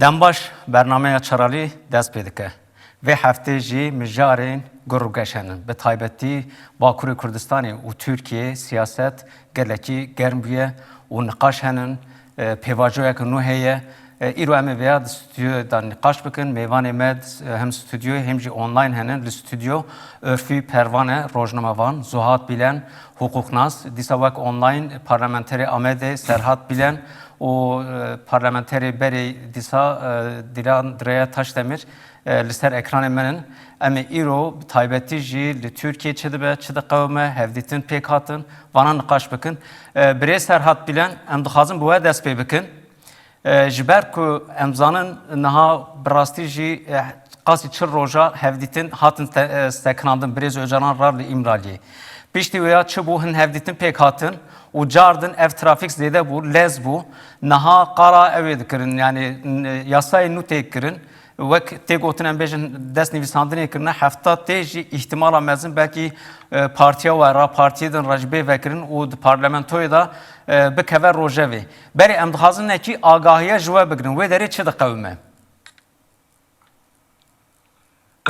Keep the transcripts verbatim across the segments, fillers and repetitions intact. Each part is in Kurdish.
Dem baş, bernameya Çaralî dest pê dike. Vê heftê jî mijarên gur û geş henin. Bi taybetî Bakurê Kurdistanê û Tirkiyeyê siyaset gelekî germ bûye û niqaş henin. E, pêvajoyeke nû heye. E, îro em ê vêya di stûdyoyê de niqaş bikin. Mêvanê me di, e, hem stûdyoyê hem jî online henin. Li stûdyo Örfî Pervane, rojnamevan, Zuhat Bîlen, hiqûqnas, dîsa wek online parlamenterê Amedê Serhat Bîlen û, e, parlamenterê berê dîsa, e, Dilan Direya Taşdemir, e, li ser ekranê min in. Em ê îro bi taybetî jî li Tirkiyê çi dibe, çi diqewime, hevdîtin pêk hatin, vana niqaş bikin. E, birêz Serhat Bîlen, em dixwazin bi we dest pê bikin. E, ji ber ku em zanin niha bi rastî jî, e, qasî çil roja hevdîtin hatin te-, e, sekinandin birêz Ocalan re li Îmraliyê. Piştî wêya çi bû, hin hevdîtin pêk hatin û cardin ev trafîk zêde bû, lez bû. Niha qala ew ê dikirin, yanî, n-, yasayê nû tê kirin. Wek tê gotin, em bêjin dest nivîsandinê kirine, hefta tê jî îhtimala mezin belkî, e, partiya we re, partiyê din re jî bê vekirin û di parlamentoyê de, e, bikeve rojevê. Berê em dixwazin nekî agahiya ji we bigrin. Wê derê çi diqewime?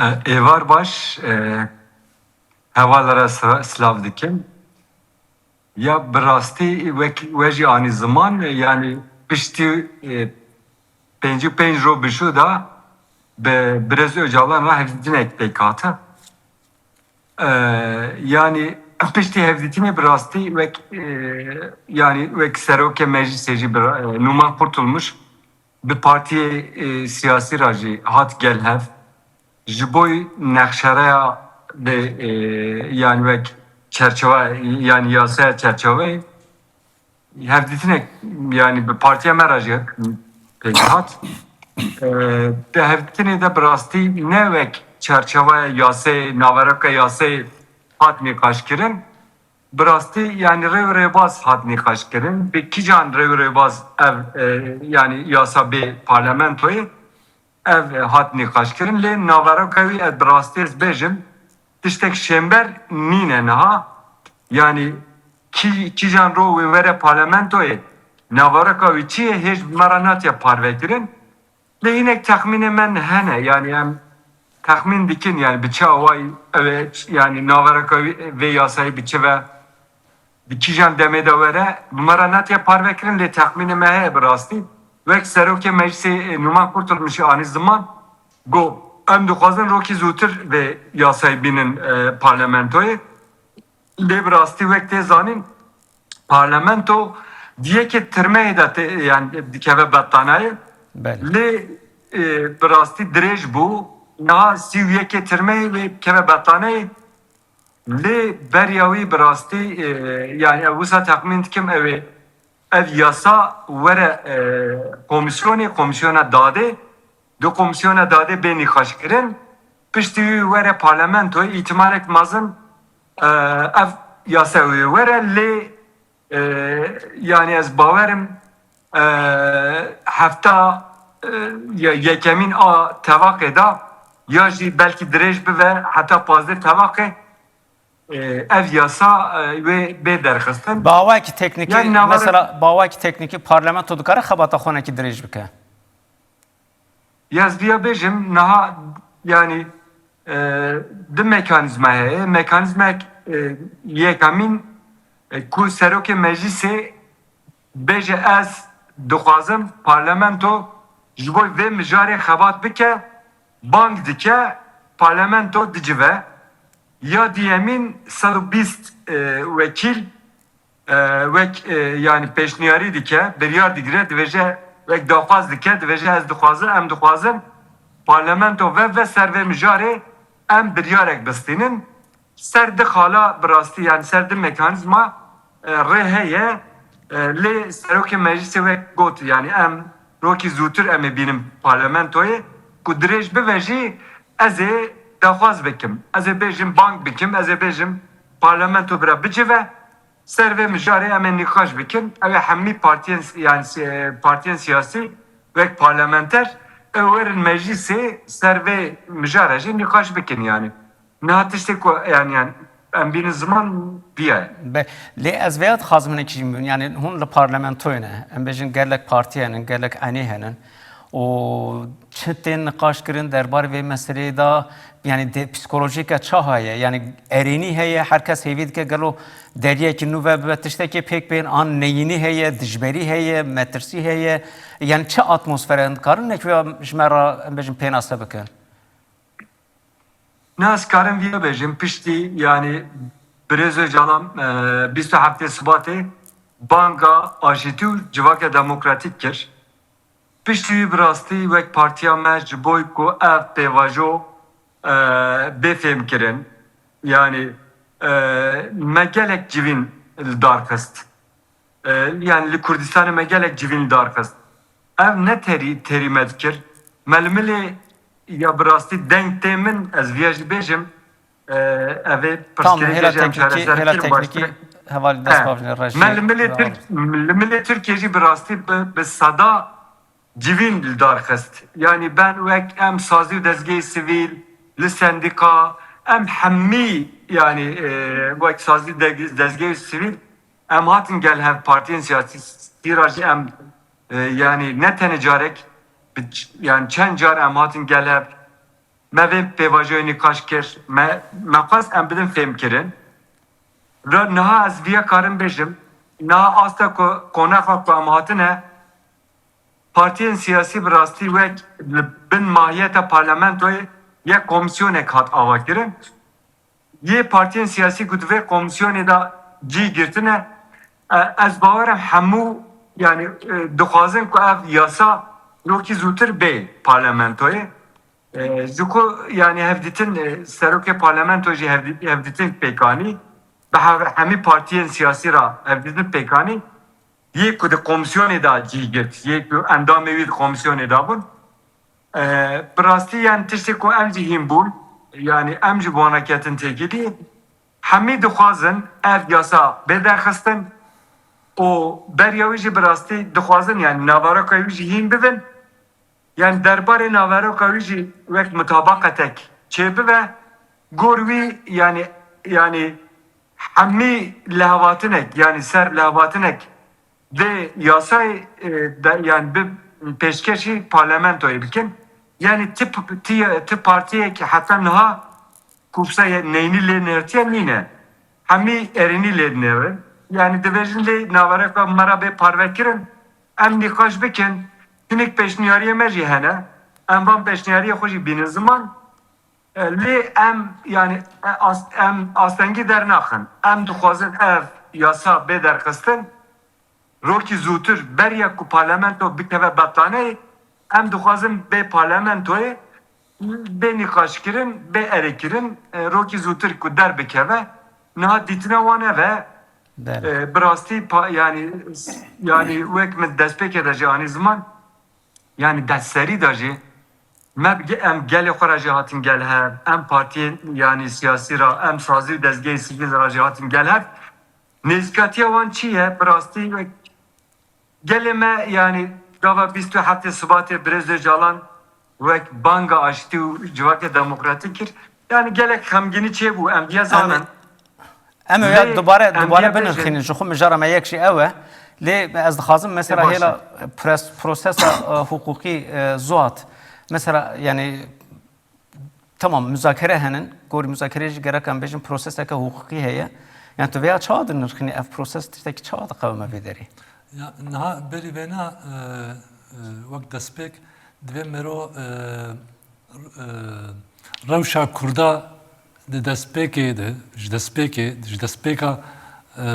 E, êvar baş, e, hevala re sila-, silav dikim. Ya bi rastî wek we jî anî ziman, yanî piştî, e, pêncî û pênc roj bi jû de bi birêz Ocalan re hevdîtinek pêk hate. E, yanî piştî hevdîtinê bi rastî wek, e, yanî wek serokê meclisê jî bi ra-, e, Numan Kurtulmuş bi partiyê, e, siyasî re jî hat gel hev. Ji bo nexşereya de, e, yanî wek çerçeve, yanî yasaya çerçeveyê hevdîtinek, yanî bi partiya me re jî pêk hat. E, di hevdîtinê de bi rastî ne wek çerçeveya yasayê, naveroka yasayê hat nîqaşkirin. Bi rastî, yanî rê û rêbaz hat nîqaşkirin. Bi kîjan rê û rêbaz ev, e, yanî yasa bê parlamentoyê? Ev, e, hat nîqaşkirin, lê naveroka wî ez bi rastî ez bêjim, tiştek şênber nîne niha. Yanî kî-, kîjan ro wê were parlamentoyê, naveroka wî çi ye, hêj bi me re natiye parvekirin. Lê hinek texmînê me hene, yanî em texmîn dikin, yanî bi çi awayî ew ê, yanî naveroka wî, vê yasayê bi çi ve, di kîjan demê de were, bi me re netiye parvekirin, lê texmînê me heye bi rastî. Wek serokê meclisê, e, Numan Kurtulmuşî anî ziman, got, em dixwazin rokî zûtir vê yasayê bînin, e, parlamentoyê. Lê bi rastî wek tê zanîn, parlamento di yekê tirmeyê de tê, yanî dikeve betanayê. Belê. Lê, e, bi rastî dirêj bû. Niha sî û yekê tirmeyê wê bikeve betanayê. Lê beriya wî bi rastî, e, yanî ev wisa texmîn dikim, ew ê, ev yasa were, e, komîsyonê, komîsyona dadê, di komîsyona dadê bê nîqaşkirin, piştî wî were parlamentoyê, îhtimalek mezin, e, ev yasa wê were, lê, e, yanî ez bawerim, e, hefta, e, ye-, yekemîn a tevaqê de ya jî belkî dirêj bibe heta pazdeh tevaqê, e, ev yasa, e, wê bê derxistin. Bi awayekî teknîkî, yanî navara- mesela bi awayekî teknîkî parlamento dikare xebata xwe nekî dirêj bike? Ya ez viya bêjim, niha, yanî, e, di mekanîzma heye. Mekanîzmek, e, yekamîn, e, ku serokê meclîsê bêje, ez dixwazim parlamento ji bo vê mijarê xebat bike, bang dike, parlamento dicive. Ya diyemîn sed û bîst, e, wekîl, e, wek, e, yanî pêşniyarî dike, biryar digire, dibêje, wek daxwaz dike, dibêje, ez dixwazim, em dixwazin parlamento ve ve ser vê mijarê em biryarek bistînin. Ser di xala bi rastî, yanî ser di mekanîzma, e, rê heye, e, lê serokê meclîsê wek got, yanî em rokî zûtir em ê bînin parlamentoyê, ku dirêj bibe jî ez ê daxwaz bikim, ez ê bêjim bang bikim, ez ê bêjim parlamento bira bicive, ser vê mijarê em ê nîqaş bikin, ew ê hemî partiyên, yanî, e, partiyên siyasî wek parlamenter ew werin meclîsê ser vê mijare jî nîqaş bikin, yanî. Niha tiştê ku, yanî, yanî, em bînin ziman, viya ye. Be-, lê ez vêya dixwazim hinekî jî, yanî, hûn li parlamentoyê ne. Em bêjin gelek partî henin, gelek enê henin. û çi tên niqaş kirin derbarê vê meseleyê de, yanî de psîkolojîke çawa ye? Yanî erênî heye, her kes hêvî dike gelo deriyekî nû ve bibe, tiştekê pêk bên, an neyînî heye, dijberî heye, metirsî heye? Yanî çi atmosfere, em dikarin nekî ji me re, em bêjin, pênase bikin? Na, ez karim viya bêjim, piştî, yanî, Birêz Ocalan, e, bîst û heftê Sibatê banga aşîtî û civaka demokratîk kir. Piştî wî bi rastî wek partiya me ji bo ku ev pêvajo, e, bê fêmkirin, yanî, e, me gelek civîn li dar xist. E, yanî li Kurdistanê me gelek civîn li dar xist. Ev ne terî, terî me dikir. Me li milê ya bi rastî deng tê min, ez viya jî bêjim, e, ev ê Tam pirsgirêkê hêla jî em teknîkî, çareser hêla bikin, teknîkî baştir. Hevalî dest E, bavêjin, me rejî li milê Tirk-, li milê Tirkiyê jî bi rastî bi, bi seda civîn li dar xist. Yanî ben wek em sazî û dezgehê sivîl, li sendîka, em hemî, yanî, e, wek sazî deg-, dezgehê sivîl, em hatin gel hev, partiyên siyasî ra jî em, e, yanî ne tenê carek, bi ç-, yanî çend car em hatin gel hev, me vê pêvajoyê nîqaş kir, me, me xwest em bidin fêmkirin. Ra niha ez viya karim bêjim, niha asta ku qonaxa ku em hatine, partiyên siyasî bi rastî wek li bin mahiyeta parlamentoyê yek komîsyonek hat avakirin. Yê partiyên siyasî ku di vê komîsyonê de cî girtine, e, ez bawer im hemû, yanî, e, dixwazin ku ev yasa rokî zûtir bê parlamentoyê. E, ji ku, yanî, hevdîtin, e, serokê parlamento jî hevdî-, hevdîtin pêk anî, bi hev-, hemî partiyên siyasî re hevdîtin pêk anî. Yê ku di komîsyonê de cî girt, yê ku endamê wî di komîsyonê de bûn. E, bi rastî, yanî, tiştê ku em jî hîn bûn, yanî, em jî bi wana ketin têkilî, hemî dixwazin ev yasa bê derxistin û beriya wî jî bi rastî dixwazin, yanî, naveroka wî jî hîn bibin. Yanî, derbarê naveroka wî jî wek mutabaqetek çêbibe, gor wî, yanî, yanî, hemî lihevatinek, yanî ser lihevatinek vê yasayê, e, de, yanî bi pêşkêşî parlamentoyê bikin. Yanî ti p-, ti, ti partiyek heta niha kûpsa ye-, neynî lê nêrtiye nîne. Hemî erênî lê nêrin. Yanî dibêjin lê navereka me re bê parvekirin, em nîqaş bikin. Hinek pêşniyariyê me jî hene. Em van pêşniyariyê xwe jî bînin ziman. E, lê em, yanî, e, as-, em astengî dernaxin. Em dixwazin ev yasa bê derxistin. Rokî zûtir beriya ku parlamento bikeve betlaneyê, em dixwazin bê parlamentoyê bê nîqaşkirin, bê erêkirin, e, rokî zûtir ku derbikeve. Niha dîtina wan ev e. Belê. E, bi rastî pa-, yanî, yanî wek min destpêkê de jî anî ziman, yanî destserî de jî me bi ge-, em gelê xwe re jî hatin gel hev, em partiyên, yanî siyasî re, em sazî û dezgehê sivîl re jî hatin gel hev. Nêzîkatiya wan çi ye? Bi rastî wek gelê me, yanî gava bîst û heftê Sibatê Birêz Ocalan wek banga aştî û civakê demokratîk kir. Yanî gelek xemgînî çêbû, em viya Em ê, zanin. em ê ya Lê dubare, em dubare viya binirxînin, bêjin. Ji xwe mijara me yek jî ew e. Lê ez dixwazim mesela Ê, baş hêla e. pres-, prosesa, e, huquqî, e, zuat. Mesela, yanî, Tamam, muzakere henin. Gorî muzakereyê jî gerek em bêjin proseseke huquqî heye. Yani tu vêya çawa dinirxînî? Ev proses tiştekî çawa diqewime vê derê? Ya, niha berî vêna, e, e, wek destpêk divê mero, e, e, rewşa Kurda di destpêkê de, ji destpêkê, ji destpêka, e,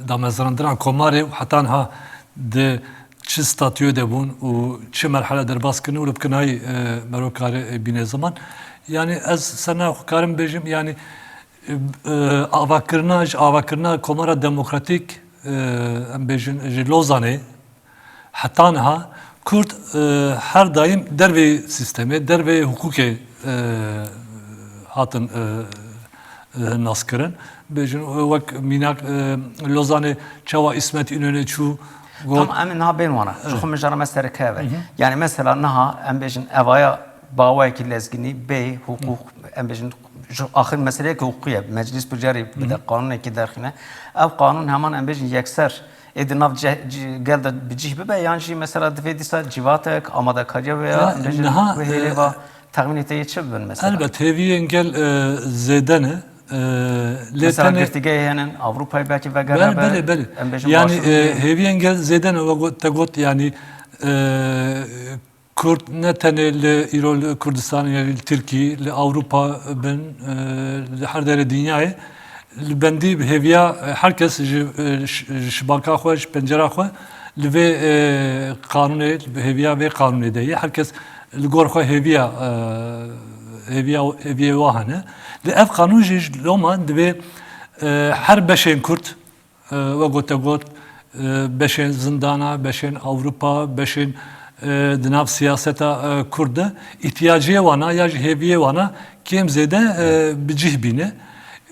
damezrandina komarê û heta niha di çi statûyê de bûn û çi merhele derbas kirin û li bikinayî, e, mero kare, e, bîne ziman. Yanî ez serna xwe karim bêjim, yanî, e, e, avakirina, ji avakirina Komara Demokratîk, e, em bêjin, ji Lozanê, Heta niha Kurd, e, her daîm dervê sîstemê, dervê hiqûqê, e, hatin, e, e, naskirin. Bêjin, e, wek mînak, e, Lozanê çawa Îsmet Înonê çû got. Tam em ê niha bên wana. Ji Evet. xwe mijara me sereke ev e. Hı hı. Yani mesela niha em bêjin evaya bi awayekî lezgînî bê hiqûq, em bêjin ji axir meseleyeke hiqûqî ye. Meclis biryarê bide, Hı hı. qanûnekî derxîne. Ev qanûn heman em bêjin yekser Ê di nav ce-, ci-, gel de bi cih bibe yan jî mesela divê dîsa cîvatek, amadekariya wê ya, em bêjin, niha, wê hêlê, e, va texmînê te yê çi bibin mesela? Elbet hêviyên gel, e, zêde ne. E, lê mesela tenê girtîgehê hene, Ewropayê belkî vegerebe, belê, belê, belê, em bêjin, yani, e, hêviyên gel zêde ne, we got, te got, yani, e, Kurd ne tenê li îro li Kurdistanê, yani li Tirkî, li Ewropa bin, e, li her derê dinyayê, li bendî bi hêviya, e, her kes ji, e, ji, ji şibaka xwe, ji pencera xwe li vê, e, qanûnê, bi hêviya vê qanûnê de ye. Her kes li gor xwe hêviya, e, hêviya, hêviyê wa hene. Li ev qanûn jî ji loma divê, e, her beşên Kurd, e, wek te got, e, beşên zindana, beşên Ewropa, beşên, e, di nav siyaseta, e, Kurd de îhtiyaciyê wana ya jî hêviyê wana kêm zêde, e, bi cih bîne.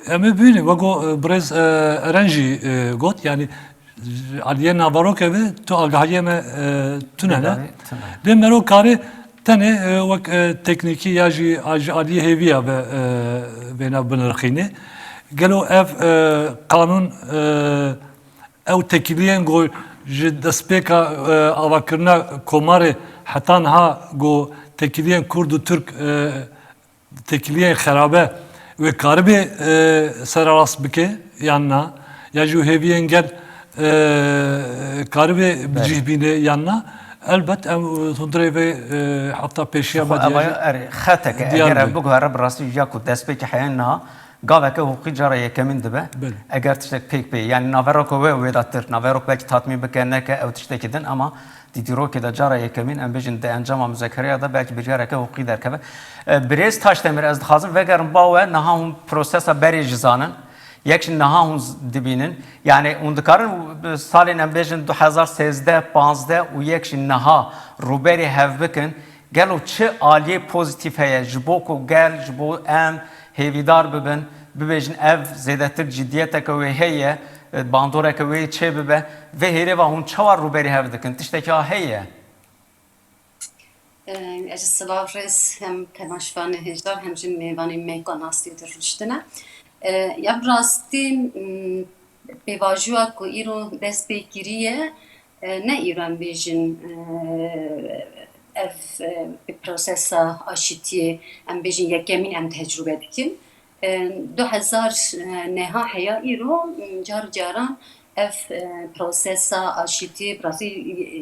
Em ê bibînin, wek, e, birêz, e, Eren jî, e, got, yani, ji aliyê naverokê ve tu agahiyê me, e, tune ne. Lê mero karê tenê, e, wek, e, teknîkî ya jî a-, ji aliyê hêviya ve, e, vêna binirxîne. Gelo ev, e, qanûn, e, ew tekiliyên ku ji destpêka, e, avakirina komarê heta niha ku tekiliyên Kurd û Tirk, e, tekiliyên xerabe wê karibê, e, sererast bike yan na? Ya jî hêviyên gel, e, karibê bi cih bîne yan na? Elbet em, e, hundirê vê, e, heta pêşiya me diyar be. Erê, xeteke, eger ev biguhere bi rastî ya ku destpêkê heye niha, gaveke hiqûqî cara yekemîn dibe. Belê. Eger tiştek pêk bê, yani naveroka wê û wê de tir, naverok belkî tatmîn bike, neke, ew tiştekî din, ama di dîrokê de cara yekemîn, em bêjin di encama muzekereya de belkî biryareke hiqûqî derkeve. E, Birêz Taşdemir, ez dixwazim vegerim ba we, niha hûn prosesa berê jî zanin. Yek jî niha hûn z-, dibînin. Yani hûn dikarin, e, salên, em bêjin, du hezar sêzdeh, panzdeh û yek jî niha rûberî hev bikin. Gelo çi aliyê pozîtîf heye ji bo ku gel, ji bo em hêvîdar bibin, bibêjin ev zêdetir ciddiyeteke wê heye, e, bandoreke wê çê bibe? Vê hêlê ve hûn çawa rûberî hev dikin? Tiştekî a heye? E, ez silav rêz hem temaşevanê hêja hem jî mêvanê me ku nastî diruştine. E, ya bi rastî, m, pêvajoya ku îro dest pê kiriye, e, ne îro em bêjin, e, ev, e, bi prosesa aşîtiyê em bêjin yekemîn em tecrûbe dikin. E, du hezar neha heya îro, car caran ev, e, prosesa aşîtiyê, bi rastî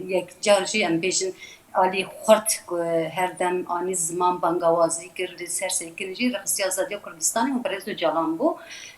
yek car jî em bêjin alî xurt ku her dem anî ziman bangawazî kir, li ser sêkin jî rexsiya Azadiya Kurdistanê û Birêz Ocalan bû.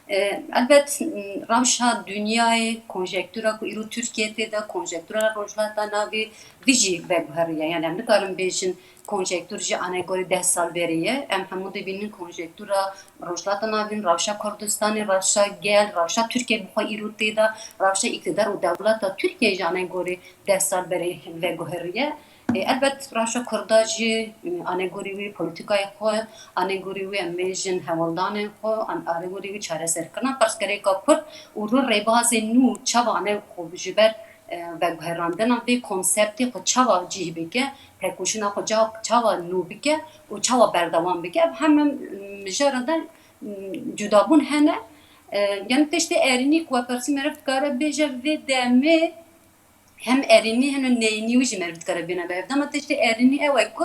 E, elbet, m, rewşa dinyayê, konjektûra ku îro Tirkiye tê de, konjektûra Rojhilata Navî, vî jî veguheriye. Yani em nikarin bêjin konjektûr ji anegorî deh sal berê ye. Em hemû dibînin konjektûra Rojhilata Navîn, rewşa Kurdistanê, rewşa gel, rewşa Tirkiye bi xwe îro tê de, rewşa îktidar û dewleta Tirkiye ji anegorî deh sal berê veguheriye. Ê, elbet rewşa Kurda jî, anegorî wî polîtîkayê xwe, anegorî wî em bêjin hewldanên xwe, an-, anegorî wî çareserkirina pirsgirêka Kurd û rû rêbazên nû çawa ne xwe ji ber, e, veguherandina vê konseptê xwe çawa cih bike, tekoşîna xwe ca-, çawa nû bike û çawa berdewam bike. Ev heme mijara de, m, cudabûn hene. E, yani tiştê erênî ku we pirsî meriv dikare bêje vê demê, hem erênî hem neyînî wî jî meriv dikare bêne ber. Dema tiştê erênî ew e ku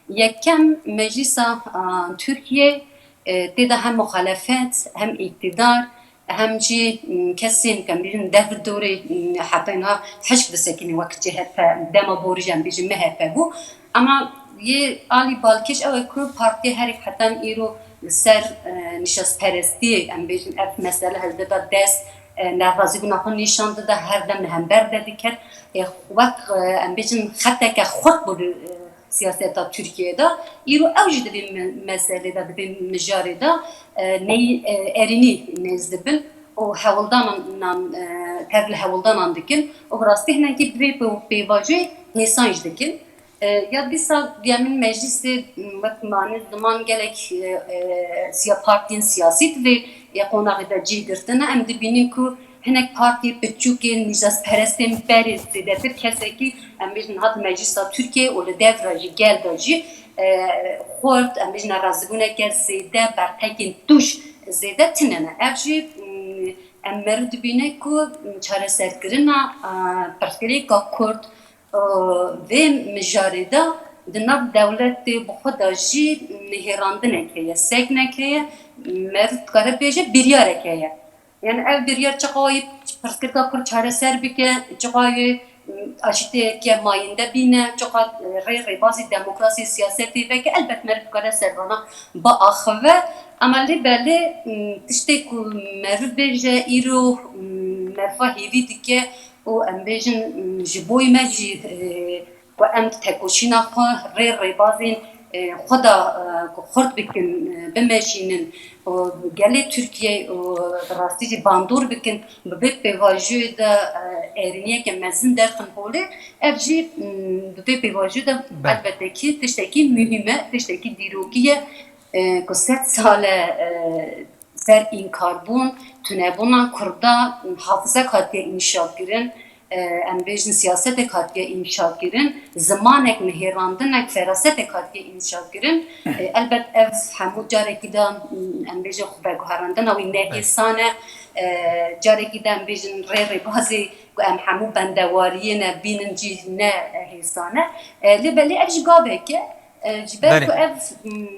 yekem meclîsa, a, Tirkiye, e, tê de hem muxalefet, hem îktidar, hem jî, m, kesên, em bêjin, dev dorê, m, heta niha hişk disekînin wek C H P, dema borî jî em bêjin M H P bû. Ama yê alî balkêş ew e ku partiyê herî heta îro li ser, e, nîşastperestiyê, em bêjin, ev mesele hildida dest, e, nerazîbûna xwe nîşan dida, her dem li hember de diket. E, wek, e, em bêjin, xeteke xurt bû li, e, siyaseta Tirkiyeyê de. Îro ew jî di vê me-, meselê de, di vê mijarê de, e, ney-, e, erênî nêz dibin û hewldanan, e, tev li hewldanan dikin û bi rastî hinekî bi vê pê-, pêvajoyê hêsan jî dikin. E, ya dîsa duyemîn meclîsê, m, wek mane ziman gelek, e, e, siya-, partiyên siyasî di vê yê qonaxê de cih girtine. Em dibînin ku hinek partiyê piçûkên nîjasperestên berê zêdetir kesekî, em bêjin, hat meclîsa Tirkiyê û li dev re jî, gel de jî, e, xurt, em bêjin, nerazîbûneke zêde, bertekên tûj zêde tune ne. Ev jî, m, Em meriv dibîne ku çareserkirina, e, pirsgirêka Kurd, e, vê mijarê de di nav dewletê bi xwe de jî nihêrandinek heye, seknek heye, meriv dikare bêje biryarek heye. Yani ev biryar çiqa wayî pirsgirêka Kurd çareser bike, çiqa wê aşîteyeke mayînde bîne, çiqa rê rêbazî demokrasî siyasetê veke, elbet meriv dikare ser vana biaxive. Ama lê belê, m, tiştê ku meriv bêje îro, m, meriva hêvî dike û em bêjin, m, ji bo me jî, e, ku em tekoşîna xwe rê rêbazên, e, xwe de, e, ku xurt bikin, e, bimeşînin û gelê Tirkiyeyê û bi rastî jî bandor bikin, bi vê pêvajoyê de, e, erêniyeke mezin derxin holê, ev jî, m, bi vê pêvajoyê de Belê. elbettekî tiştekî muhîm e, tiştekî dîrokî ye, e, ku sed sal e, e, ser înkarbûn, tunebûna Kurda, hafizek hatiye înşa kirin, e, em bêjin siyasetek hatiye înşa kirin, zimanek, nihêrandinek, ferasetek hatiye înşa kirin. E, elbet ev hemû carekî de, em bêjin xwe veguherandina wî ne hêsan e. E, carekî de em bêjin rê rêbazê ku em hemû bendewariyê ne bînin cî ne hêsan e. E, lê belê ev jî gavek e. E, ji ber Belê. ku ev, m,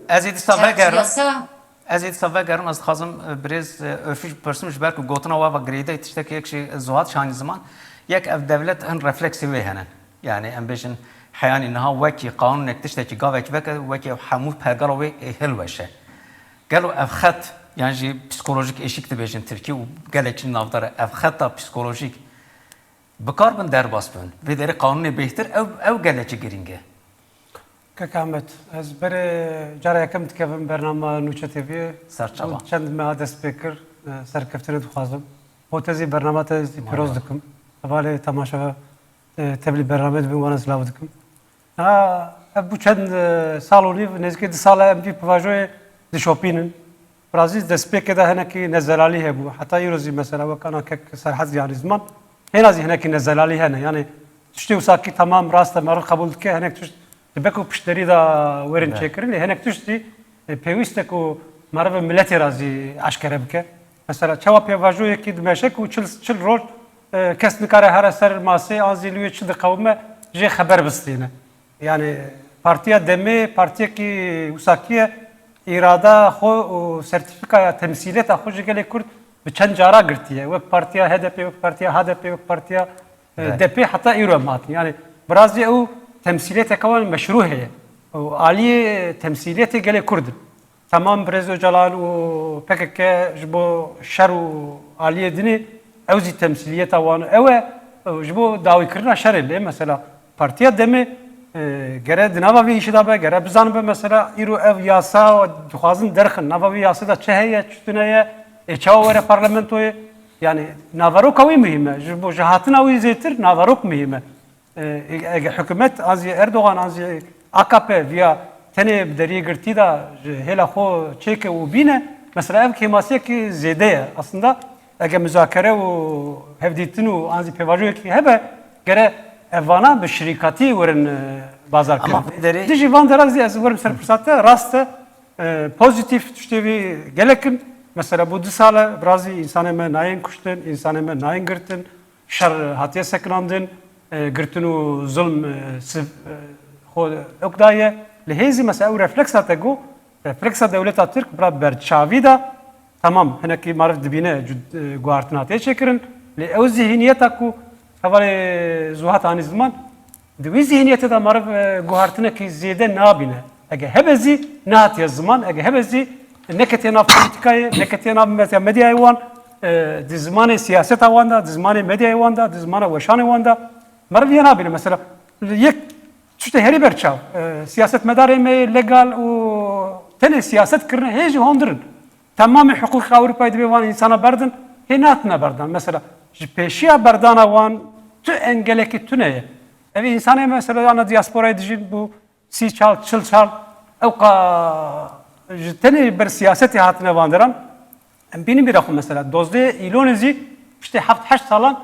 Ez ê dîsa çerçiya vegerim. sa- Ez ê dîsa vegerim, ez dixwazim, e, birêz, e, Örfî bipirsim, ji ber ku gotina we ve girêdayî tiştekî yek jî Zuhat şanî ziman. Yek ev dewlet hin refleksê wê hene. Yani em bêjin heyanî niha wekî qanûnek tiştekî gavekî veke, wekî ew hemû pergala wê, e, hilweşe. Gelo ev xet, yan jî psîkolojîk eşîk dibêjin tirkî û gelekî navdar e, ev xeta psîkolojîk bi kar bin derbas bin. Vê derê qanûnê bêhtir ew, ew gelekî girîng e. Kek Ahmet, ez berê cara yekem dikevim bernama Nûçe T V'yê. Serçava. Çend meha dest pê kir, e, serkeftinê dixwazim. Bo te zî bernama te zî pîroz dikim. Hevalê temaşevan, e, tevlî bernameyê dibin, wan ez lav dikim. Ha, ev bû çend, e, sal û nîv, nêzîkî du sal e em vî pêvajoyê dişopînin. Birazî destpêkê de hinekî nezelalî hebû. Heta îro zî mesela wek ana kek Serhed yanî ziman. Hêna zî hinekî nezelalî hene. Yanî tiştê wisa kî temam rast e, meriv qebûl dike, hinek tişt dibe ku piştderî de werin Be. çêkirin. Lê hinek tişt zî, e, pêwîst e ku meriv miletê re zî eşkere bike. Mesela çawa pêvajoyekî dimeşe ku çil, çil roj, e, kes nikare here ser masê an zî li wê çi diqewime jê xeber bistîne. Yani Partiya Demê partiyekî wisa kî ye, îrada xwe û sertîfîkaya temsîliyeta xwe ji gelê Kurd bi çend cara girtiye. Wek partiya H D P, wek partiya H D P, wek partiya, e, Evet. D P heta îro em hatin. Yani birazî ew temsîliyeteke wan meşrû heye. Û aliyê temsîliyetê gelê Kurd in. Temam Birêz Ocalan û P K K ji bo şer û aliyê dinê, ew zî temsîliyeta wan ew e, ew ji bo dawîkirina şerê lê mesela Partiya Demê, e, gere di nava vê îşê de be, gere bizanibe mesela îro ev yasa dixwazin derxin, nava vê yasê de çi heye, çi tune ye, ê çawa were parlamentoyê? Yani naveroka wî muhîm e, ji bo ji hatina wî zêtir naverok muhîm e. E, ege hikûmet an zî Erdogan an zî A K P viya tenê bi deriyê girtî de ji hêla xwe çêke û bîne, mesela ev kêmasiyekî zêde ye. Aslında ege muzakere û hevdîtin û an zî pêvajoyekî hebe, gere ev vana bi şirîkatî werin, e, bazar kirin. Ama vê derê Dijî van deran zî ez werim ser pirsa te, rast e, e, pozîtîf tiştê vî gelek in. Mesela bû du sal e, birazî însanê me nayên kuştin, însanê me nayên girtin. Şer hatiye sekinandin, e, girtin û zulm, e, siv, e, xwe ok daye. Li hêzî mesela ew refleksa te got, refleksa dewleta Tirk bira berçavî da, temam, hinekî meriv dibîne, cud-, e, guhartina tê çêkirin. Lê ew zîhniyeta ku hevalê Zuhat anî ziman, di wî zîhniyetê de meriv, e, guhartinekî zêde nabîne. Ege hebe zî nehatiye ziman, ege hebe zî neketiye nav polîtîkayê, neketiye nav medya-, medyayê wan, e, di zimanê siyaseta wan de, di zimanê medyayê wan de, di zimana weşanê wan de, meriv yê nabîne. Mesela, yek tiştê herî berçav, e, siyasetmedarê me yê legal û tenê siyaset kirine, hê jî hondir in. Temamê hiqûqê Ewropayê divê van însana berdin, hê nehatine berdan. Mesela, ji pêşiya berdana wan tu engelekî tune ye. Ev însanê mesela ana diasporayê dijîn bû sî çal, çil çal, ewqa ji tenê ber siyasetê hatine van deran. Em bînin bîra xwe mesela, dozdeh Îlonê zî piştê heft heşt salan,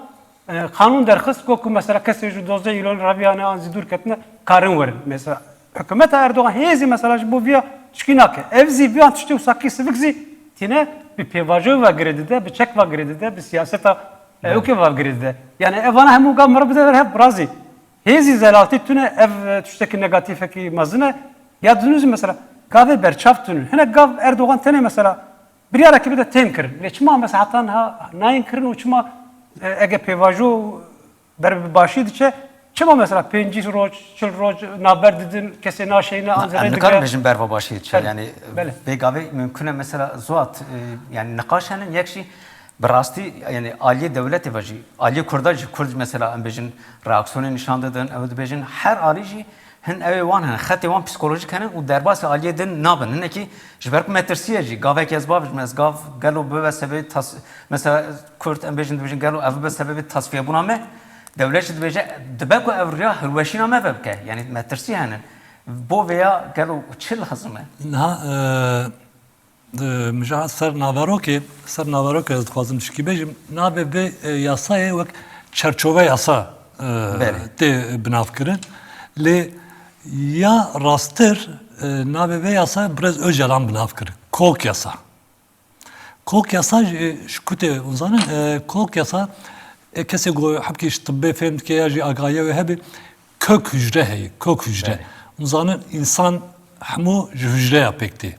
e, qanûn derxist, got ku mesela kesê ji dozdeh Îlonê reviyane an zî dûr ketine, karin werin. Mesela hikûmeta Erdogan hê zî mesela ji bo viya tişkî nake. Ev zî viyan tiştê wisa kî sivik zî tîne Bi pêvajoyê ve girê dide, bi çek ve girê dide, bi siyaseta, e, Belê. ewkê ve girê dide. Yani evana hemû gav meriv bide ber hev birazî. Hêzî zelaltî tune ev, e, tiştekî negatîfekî mezin e. Ya dinû zî mesela gavê berçav tune. Hinek gav Erdogan tenê mesela biryarekî bide tên kirin. Lê çima mesela heta niha nayên kirin û çima, e, ege pêvajo ber bi başî diçe, çima mesela pêncî roj, çil roj navber didin, kesê naşeyne, Na, an zerrê em nikarin digre? bêjin berva başî diçe. Belê, Yani belê. vê gavê mümkün e mesela Zuat, e, yani niqaş henin, yek jî bi rastî yani aliyê dewletê ve jî, aliyê Kurda jî, Kurd mesela em bêjin reaksiyonê nîşan didin, ew dibêjin her alî jî hin ew ê wan hene, xetê wan psîkolojîk hene û derbasî aliyê din nabin. Hinekî ji ber ku metirsî ye jî, gavekî ez bavêjim, ez gav gelo bibe sebebê tas-, mesela Kurd em bêjin dibêjin gelo ev bibe sebebê tasfiyebûna me, dewlet jî dibêje dibe ku ev riya hilweşîna me vebike. Yani metirsî hene. Bo vêya gelo çi lazim e? Niha, e, Di, min ji ser naverokê, ser naverokê ez dixwazim tişkî bêjim. Navê vê, e, yasayê wek çerçove yasa, e, Belê. tê binavkirin. Lê ya rasttir, e, navê vê yasa Birêz Ocalan binav kir. Kok yasa. Kok yasa jî, e, ji ku tê hûn zanin, e, kok yasa, e, kesê ku hebkî ji tibbê fêm dike ya jî agahiya wê hebe, kök hücre heye, kök hücre. Belê. Hûn zanin, însan hemû ji hücreya pêk tê.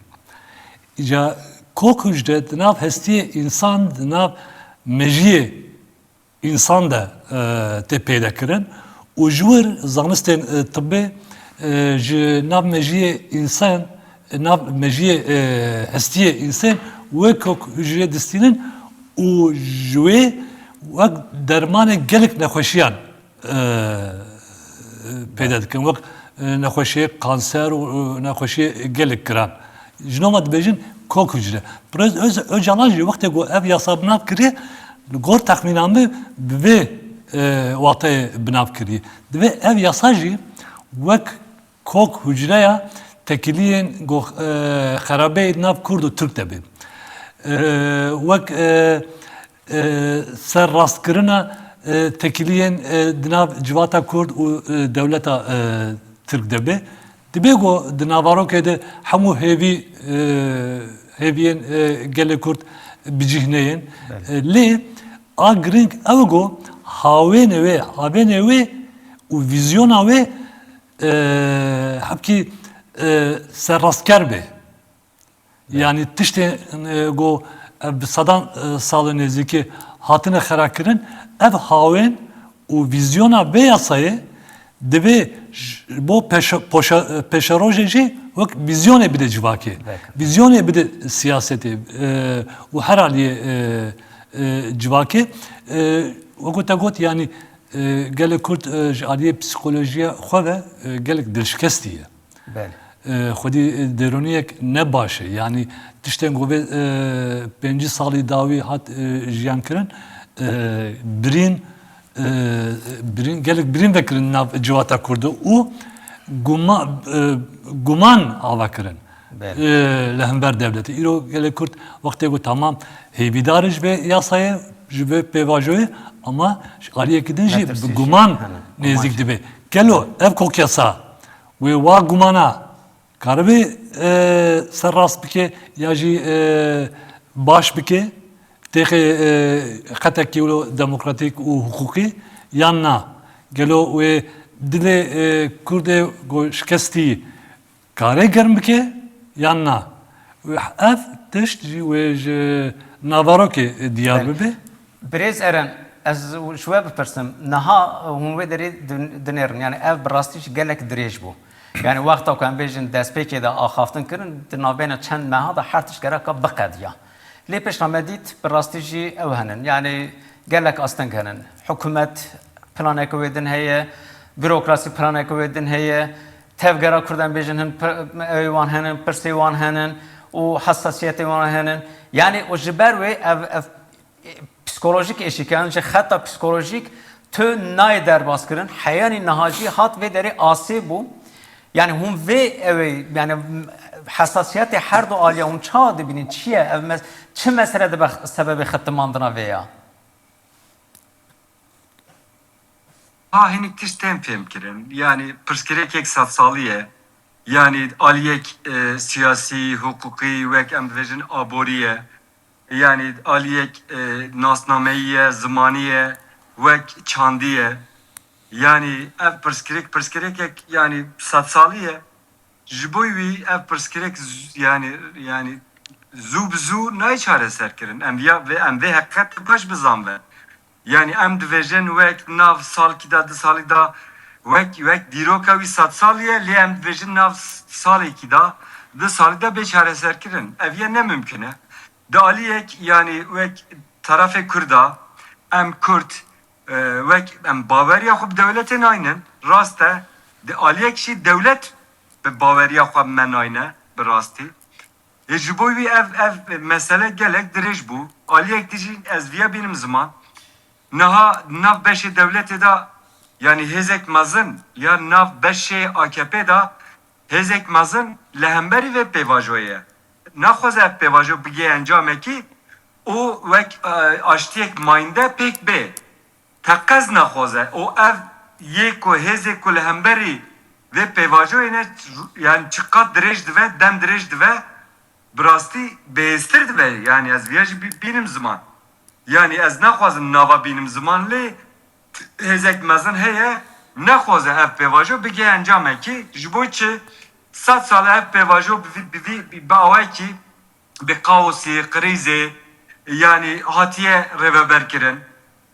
Îca kok hücre di nav hestiyê însan, di nav mejiyê însan de, e, tê pêde kirin û ji wir zanistên, e, tibbê, e, ji nav mejiyê însan, nav mejiyê, e, hestiyê însan wê kok hücreyê distînin û ji wê wek dermanê gelek nexweşiyan e, peyda dikin. Wek, e, nexweşiyê kanser û, e, nexweşiyê gelek giran. Ji nava dibêjin kok hücre. Birêz Öz-, Ocalan jî wextê ku ev yasa binav kiriye, li gor texmîna min bi vê, e, wateyê binav kiriye. Divê ev yasa jî wek kok hücreya tekiliyên go-, e, xerabeyê di nav Kurd û Tirk de be. E, wek, e, e, serrastkirina, e, tekiliyên, e, di nav civata Kurd û, e, dewleta, e, Tirk de be. Dibe ku di navarokê de hemû hêvî, e, hêviyên, e, gelê Kurd bi cih neyên. Belê. E, lê a giring ew e ku hawênê wê, havênê wê û vîzyona wê, e, hebkî, e, serrastker be. Belê. Yanî tiştê, e, ku, e, bi sedan, e, salên nêzîkî hatine xera kirin, ev hawên û vîzyona vê yasayê divê ji bo peşe-, poşe-, e, pêşerojê jî wek vîzyonê bide civakê. Belê. Vîzyonê bide siyasetê, e, û her aliyê, e, e, civakê. E, wekî te got, yanî, e, gelê Kurd, e, ji aliyê psîkolojiya xwe ve, e, gelek dilşikestî ye. Belê. E, xwedî, e, dêroniyek ne baş e. Yanî tiştên ku vê, e, pêncî salî dawî hat, e, jiyan kirin, e, birîn, e, birîn, gelek birîn vekirin nav civata Kurd û guma-, e, guman ava kirin. Belê. E, li hember dewletê. Îro gelê Kurd wextê ku tamam hêvîdar e ji vê yasayê, ji vê pêvajoyê, ama ji aliyekî din jî bi Metirsî jî guman hene, guman nêzîk jî. dibe. Gelo ev kokyasa Wê wa gumana karibe, e, serrast bike ya jî, e, baş bike, têxê, e, xetekî wilo demokratîk û hiqûqî yan na? Gelo wê dilê, e, Kurdê ku şikestî kare germ bike yan na? Wê ev tişt jî wê ji navarokê diyar Belê. bibe? Birêz Eren, ez ji we bipirsim, niha hûn wê derê din-, dinêrin, yani ev bi rastî jî gelek dirêj bû. Yani wexta ku em bêjin destpêkê de axaftin kirin, di navbeyna çend meha de her tişt gereka biqediya. Lê pişta me dît, bi rastî jî ew henin, yani gelek asteng henin. Hikûmet planeke wê din heye, bürokrasî planeke wê din heye, tevgera Kurd em bêjin hin pir-, ewê wan henin, pirsê wan henin û hesasiyetê wan henin. Yani û ji ber wê ev, ev psîkolojîk êşî, yan jî xeta psîkolojîk tu nayê derbas kirin. Heyanî niha jî hat vê derê asê bû. Yani hûn vê ew ê, yani hesasiyetê her du aliya hûn çawa dibînin? Çi ye? Ev mes-, çi mesele dibe sebebê xetimandina vê ya? Ha hinek tişt tên fêm kirin. Yani pirsgirêkek sedsalî ye. Yani aliyek, e, siyasî, hiqûqî, wek em bibêjin aborî ye. Yanî aliyek, e, nasnameyî ye, zimanî ye, wek çandî ye. Yanî ev pirsgirêk, pirsgirêkek, yanî sedsalî ye. Ji bo wî ev pirsgirêk z-, yanî, yanî zû bi zû nayê çareserkirin. Em viya, vê, em vê heqîqetê baş bizanbin. Yanî em dibêjin wek nav salkî de, du salî de, wek, wek dîroka wî sed salî ye, lê em dibêjin nav s-, salekî de, du salî de bê çareserkirin. Ev yê ne mimkun e. Di aliyek, yanî wek tarafê Kurda, em Kurd, e, wek em baweriya xwe bi dewletê naynin, rast e. Di aliyek jî dewlet bi baweriya xwe bi me nayne, bi rastî. Ê ji bo wî ev, ev mesele gelek dirêj bû. Aliyek dijî ez viya bînim ziman. Niha nav beşê dewletê de, yanî hêzek mezin ya nav beşê A K P de hêzek mezin li hemberî vê pêvajoyê ye. Naxwaze ev pêvajo bigihê encamekî û wek, e, aştiyek mayînde pêk bê. Teqez naxwaze û ev yê ku hêzê ku li hemberî vê pêvajoyê ne, yanî çiqat dirêj dibe, dem dirêj dibe, bi rastî bêhêztir dibe. Yanî ez viya jî bî-, bînim ziman. Yanî ez naxwazim nava bînim ziman, lê hêzek mezin heye, nexwaze ev pêvajo bigihê encamekî. Ji bo çi? Sed sal e ev pêvajo bi vî, bi vî, bi awayekî bi kaosê, krîzê, yanî hatiye rêveberkirin.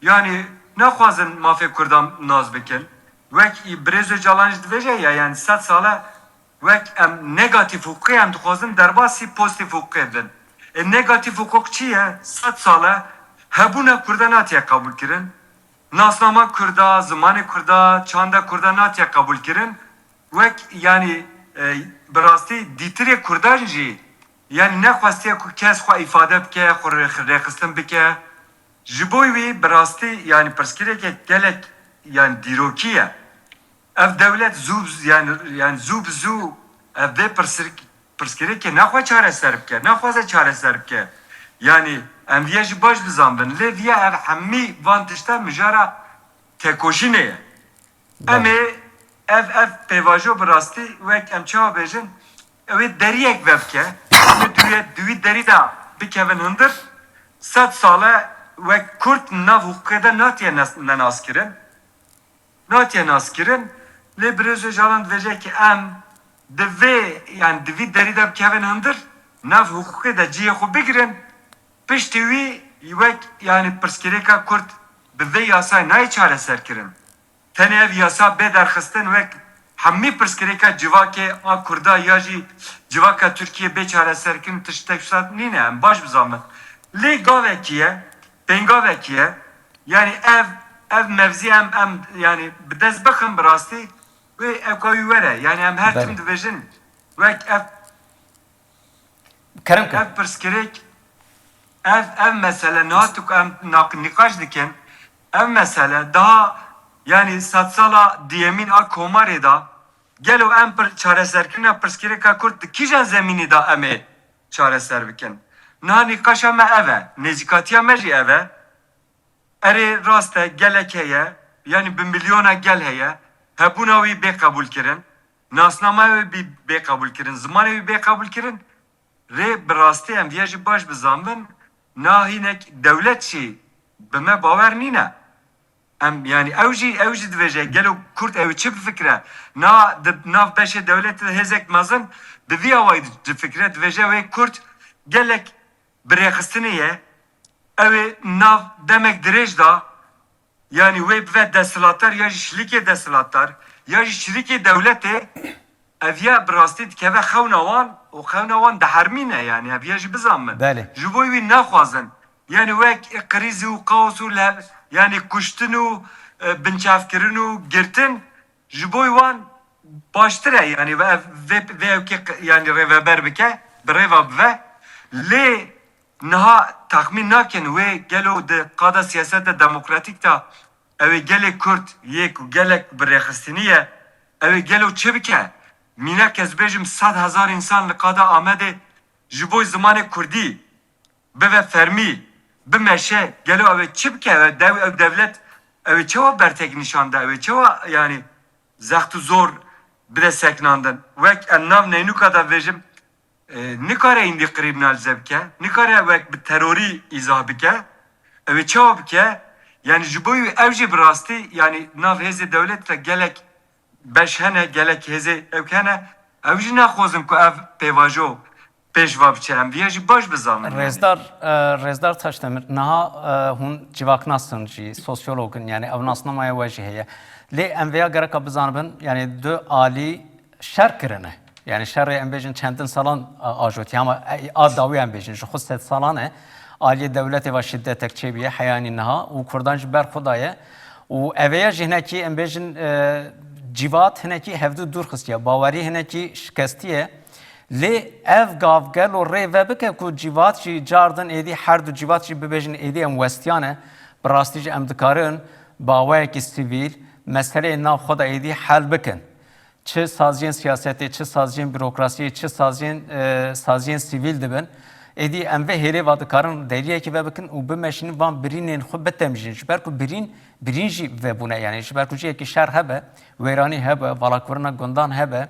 Yanî naxwazin mafê Kurdan nas bikin. Wek Birêz Ocalan jî dibêje ya, yanî sed sal e wek em negatîf hiqûqê em dixwazin derbasî pozîtîf hiqûqê bin. E, negatîf hiqûq çi ye? Sed sal e hebûna Kurdan natiye qebûlkirin. Nasnama Kurda, zimanê Kurda, çanda Kurda natiye qebûlkirin. Wek, yanî, e, bi rastî dîtirê Kurdan jî, yanî nexwestiye ku kes xwe îfade bike, xwe rêx-, rêxistin bike. Ji bo wî bi rastî, yanî pirsgirêkek gelek, yanî dîrokî ye. Ev dewlet zû, yanî, yanî zû bi zû ev vê pirsir-, pirsgirêkê naxwe çareser bike, naxwaze çareser bike. Yanî em viya jî baş bizanbin. Lê viya ev hemî van tişta mijara tekoşînê ye. Em ê ev, ev pêvajo bi rastî wek em çawa bêjin, ew ê deriyek vebike, em ê di wî, di wî derî de bikevin hundir, sed sal e wek Kurd nav hiqûqê de natiye nes-, nenaskirin. Natiye naskirin, lê Birêz Ocalan dibêje ki em di vê, yanî di vî derî de bikevin hundir, nav hiqûqê de cihê xwe bigirin, piştî wî wek, yanî pirsgirêka Kurd bi vê yasayê nayê çareserkirin. Tenê ev yasa bê derxistin wek hemî pirsgirêka civakê a Kurda ya jî civaka Tirkiyê bê çareserkirin tiştek wisa nîne, em baş bizanbin. Lê gavekî ye, pêngavekî ye. Yanî ev, ev mevzî em, em, yanî bi dest bixin bi rastî wê ewka wî were. Yanî em her tim dibêjin wek ev Kerem ke. Ev pirsgirêk, ev, ev mesele niha tu em naq-, nîqaş dikin. Ev mesele daha, yanî sedsala duyemîn a komarê de gelo em pir-, çareserkirina pirsgirêka Kurd di kîjan zemînî de em ê çareser bikin? Niha nîqaşa me ev e, nêzîkatiya me jî ev e. Erê, rast e, gelek heye, yanî bi milyona gel heye, hebûna wî bê qebûlkirin, nasnama wê bî-, bê qebûlkirin, zimanê wî bê qebûlkirin, rê bi rastî em viya jî baş bizanbin, na hinek dewlet jî bi me bawer nîne. Em, yanî ew jî, ew jî dibêje, gelo Kurd ew çi bifikire? Na di nav beşê dewletê de hêzek mezin bi vî awayî difikire, dibêje wê Kurd gelek bi rêxistinê ye, ew ê nav demek dirêj da, yanî wê bive desthilatdar ya jî şirîkê desthilatdar, ya jî şirîkê dewletê, ev ya bi rastî dikeve xewna wan û xewna wan dihermîne, yanî ev ya jî bizanbin. Belê. Ji bo wî naxwazin. Yanî wek krîzî û kaos û lev-, yanî kuştin û, e, binçavkirin û girtin, ji bo wan baştir e, yanî ve-, vê, vê ewkê q-, yanî rêveber bike, bi rêva bive. Lê niha texmîn nakin wê gelo di qada siyaseta demokratîk de ew ê gelê Kurd yê ku gelek bi rêxistinî ye, ew ê gelo çi bike? Mînak ez bêjim sed hezar însan li qada Amedê ji bo zimanê Kurdî bibe fermî, bimeşe, gelo ew ê çi bike? Ew dew-, ew dewlet, ew ê çawa bertek nîşan de? Ew ê çawa, yanî, zext û zor bide sekinandin? Wek em nav neynûka de vêjim, e, nikare hîndî qirîbnalize bike, nikare wek bi terorî îzah bike. Ew ê çawa bike? Yani ji bo ew jî bi rastî, yani nav hêzê dewlet re gelek beş hene, gelek hêzê ewk hene. Ew jî naxwazin ku ev pêvajo pêş va biçe. Em viya jî baş bizanin yani. Rêzdar, e, Rêzdar Taşdemir, niha, e, hûn civaknas in jî, sosyolog in, yani ew nasnamaya we jî heye. Lê em vêya gereka bizanibin, yani du alî şer kirine. Yani şerê em bêjin çendin salan, e, ajotiye, ama, e, a dawî em bêjin, ji xwe sed salan e. Aliyê dewletê ve şiddetek çêbûye, heyanî niha û Kurdan ji ber xwe daye. Û ev ê ya jî hinekî em bêjin, e, cîvat hinekî hevdû dûr xistiye, bawerî hinekî şikestiye. Lê ev gav gelo rê ve bike ku cîvat jî cardin êdî her du cîvat jî bibêjin êdî em westiyane, bi rastî jî em dikarin bi awayekî sivîl meseleyên nav xwe de êdî hel bikin. Çi saziyên siyasetê, çi saziyên bürokrasiyê, çi saziyên, e, saziyên sivîl dibin. Êdî em vê hêlê va dikarin deriyekî ve bikin û bimeşînin van birînên xwe bitemjînin. Ji ber ku birîn, birîn jî vebûne, yani ji ber ku cihekî şer hebe, wêranî hebe, valakirina gundan hebe,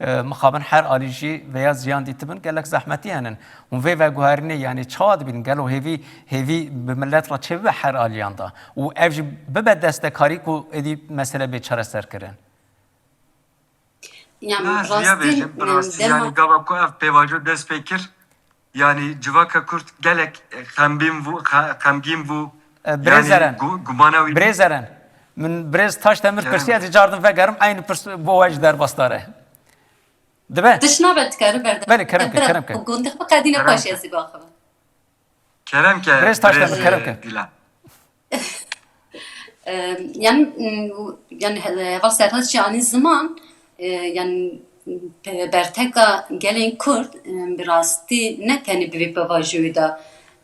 e, mixabin her alî jî veya ziyan dîtibin, gelek zehmetî henin. Hûn vê veguherînê, yani çawa dibînin? Gelo hêvî, hêvî bi milet re çêbibe her aliyan de? Û ev jî bibe destekarî ku êdî mesele bê çareserkirin? Yani, na, ez viya rastî, bêjim, bi em rastî, dema yani, gava ku ev pêvajo dest pê kir, yani, civaka Kurd gelek, e, xembîn bû, xe-, xemgîn bû. E, birêz Yani, Eren. gu-, gumana wî Birêz Eren. Min birêz Taşdemir Kerem. pirsiye, ez ê cardin vegerim, eynî pirs bo we jî derbas dare. Dibe? Tişt nabe, dikare berde. Belê, kerem ke, Bira, kerem ke. Gundix biqedîne Kerem paşê ke. ez ê biaxivim. Kerem ke, Birêz Taşdemir, birêz, kerem ke. Dîlan. Em, yani, m, yani, he-, heval Serhat jî anî ziman, e, yani, pe-, berteka gelên Kurd, em, bi rastî ne tenê bi vê pevajoyê de,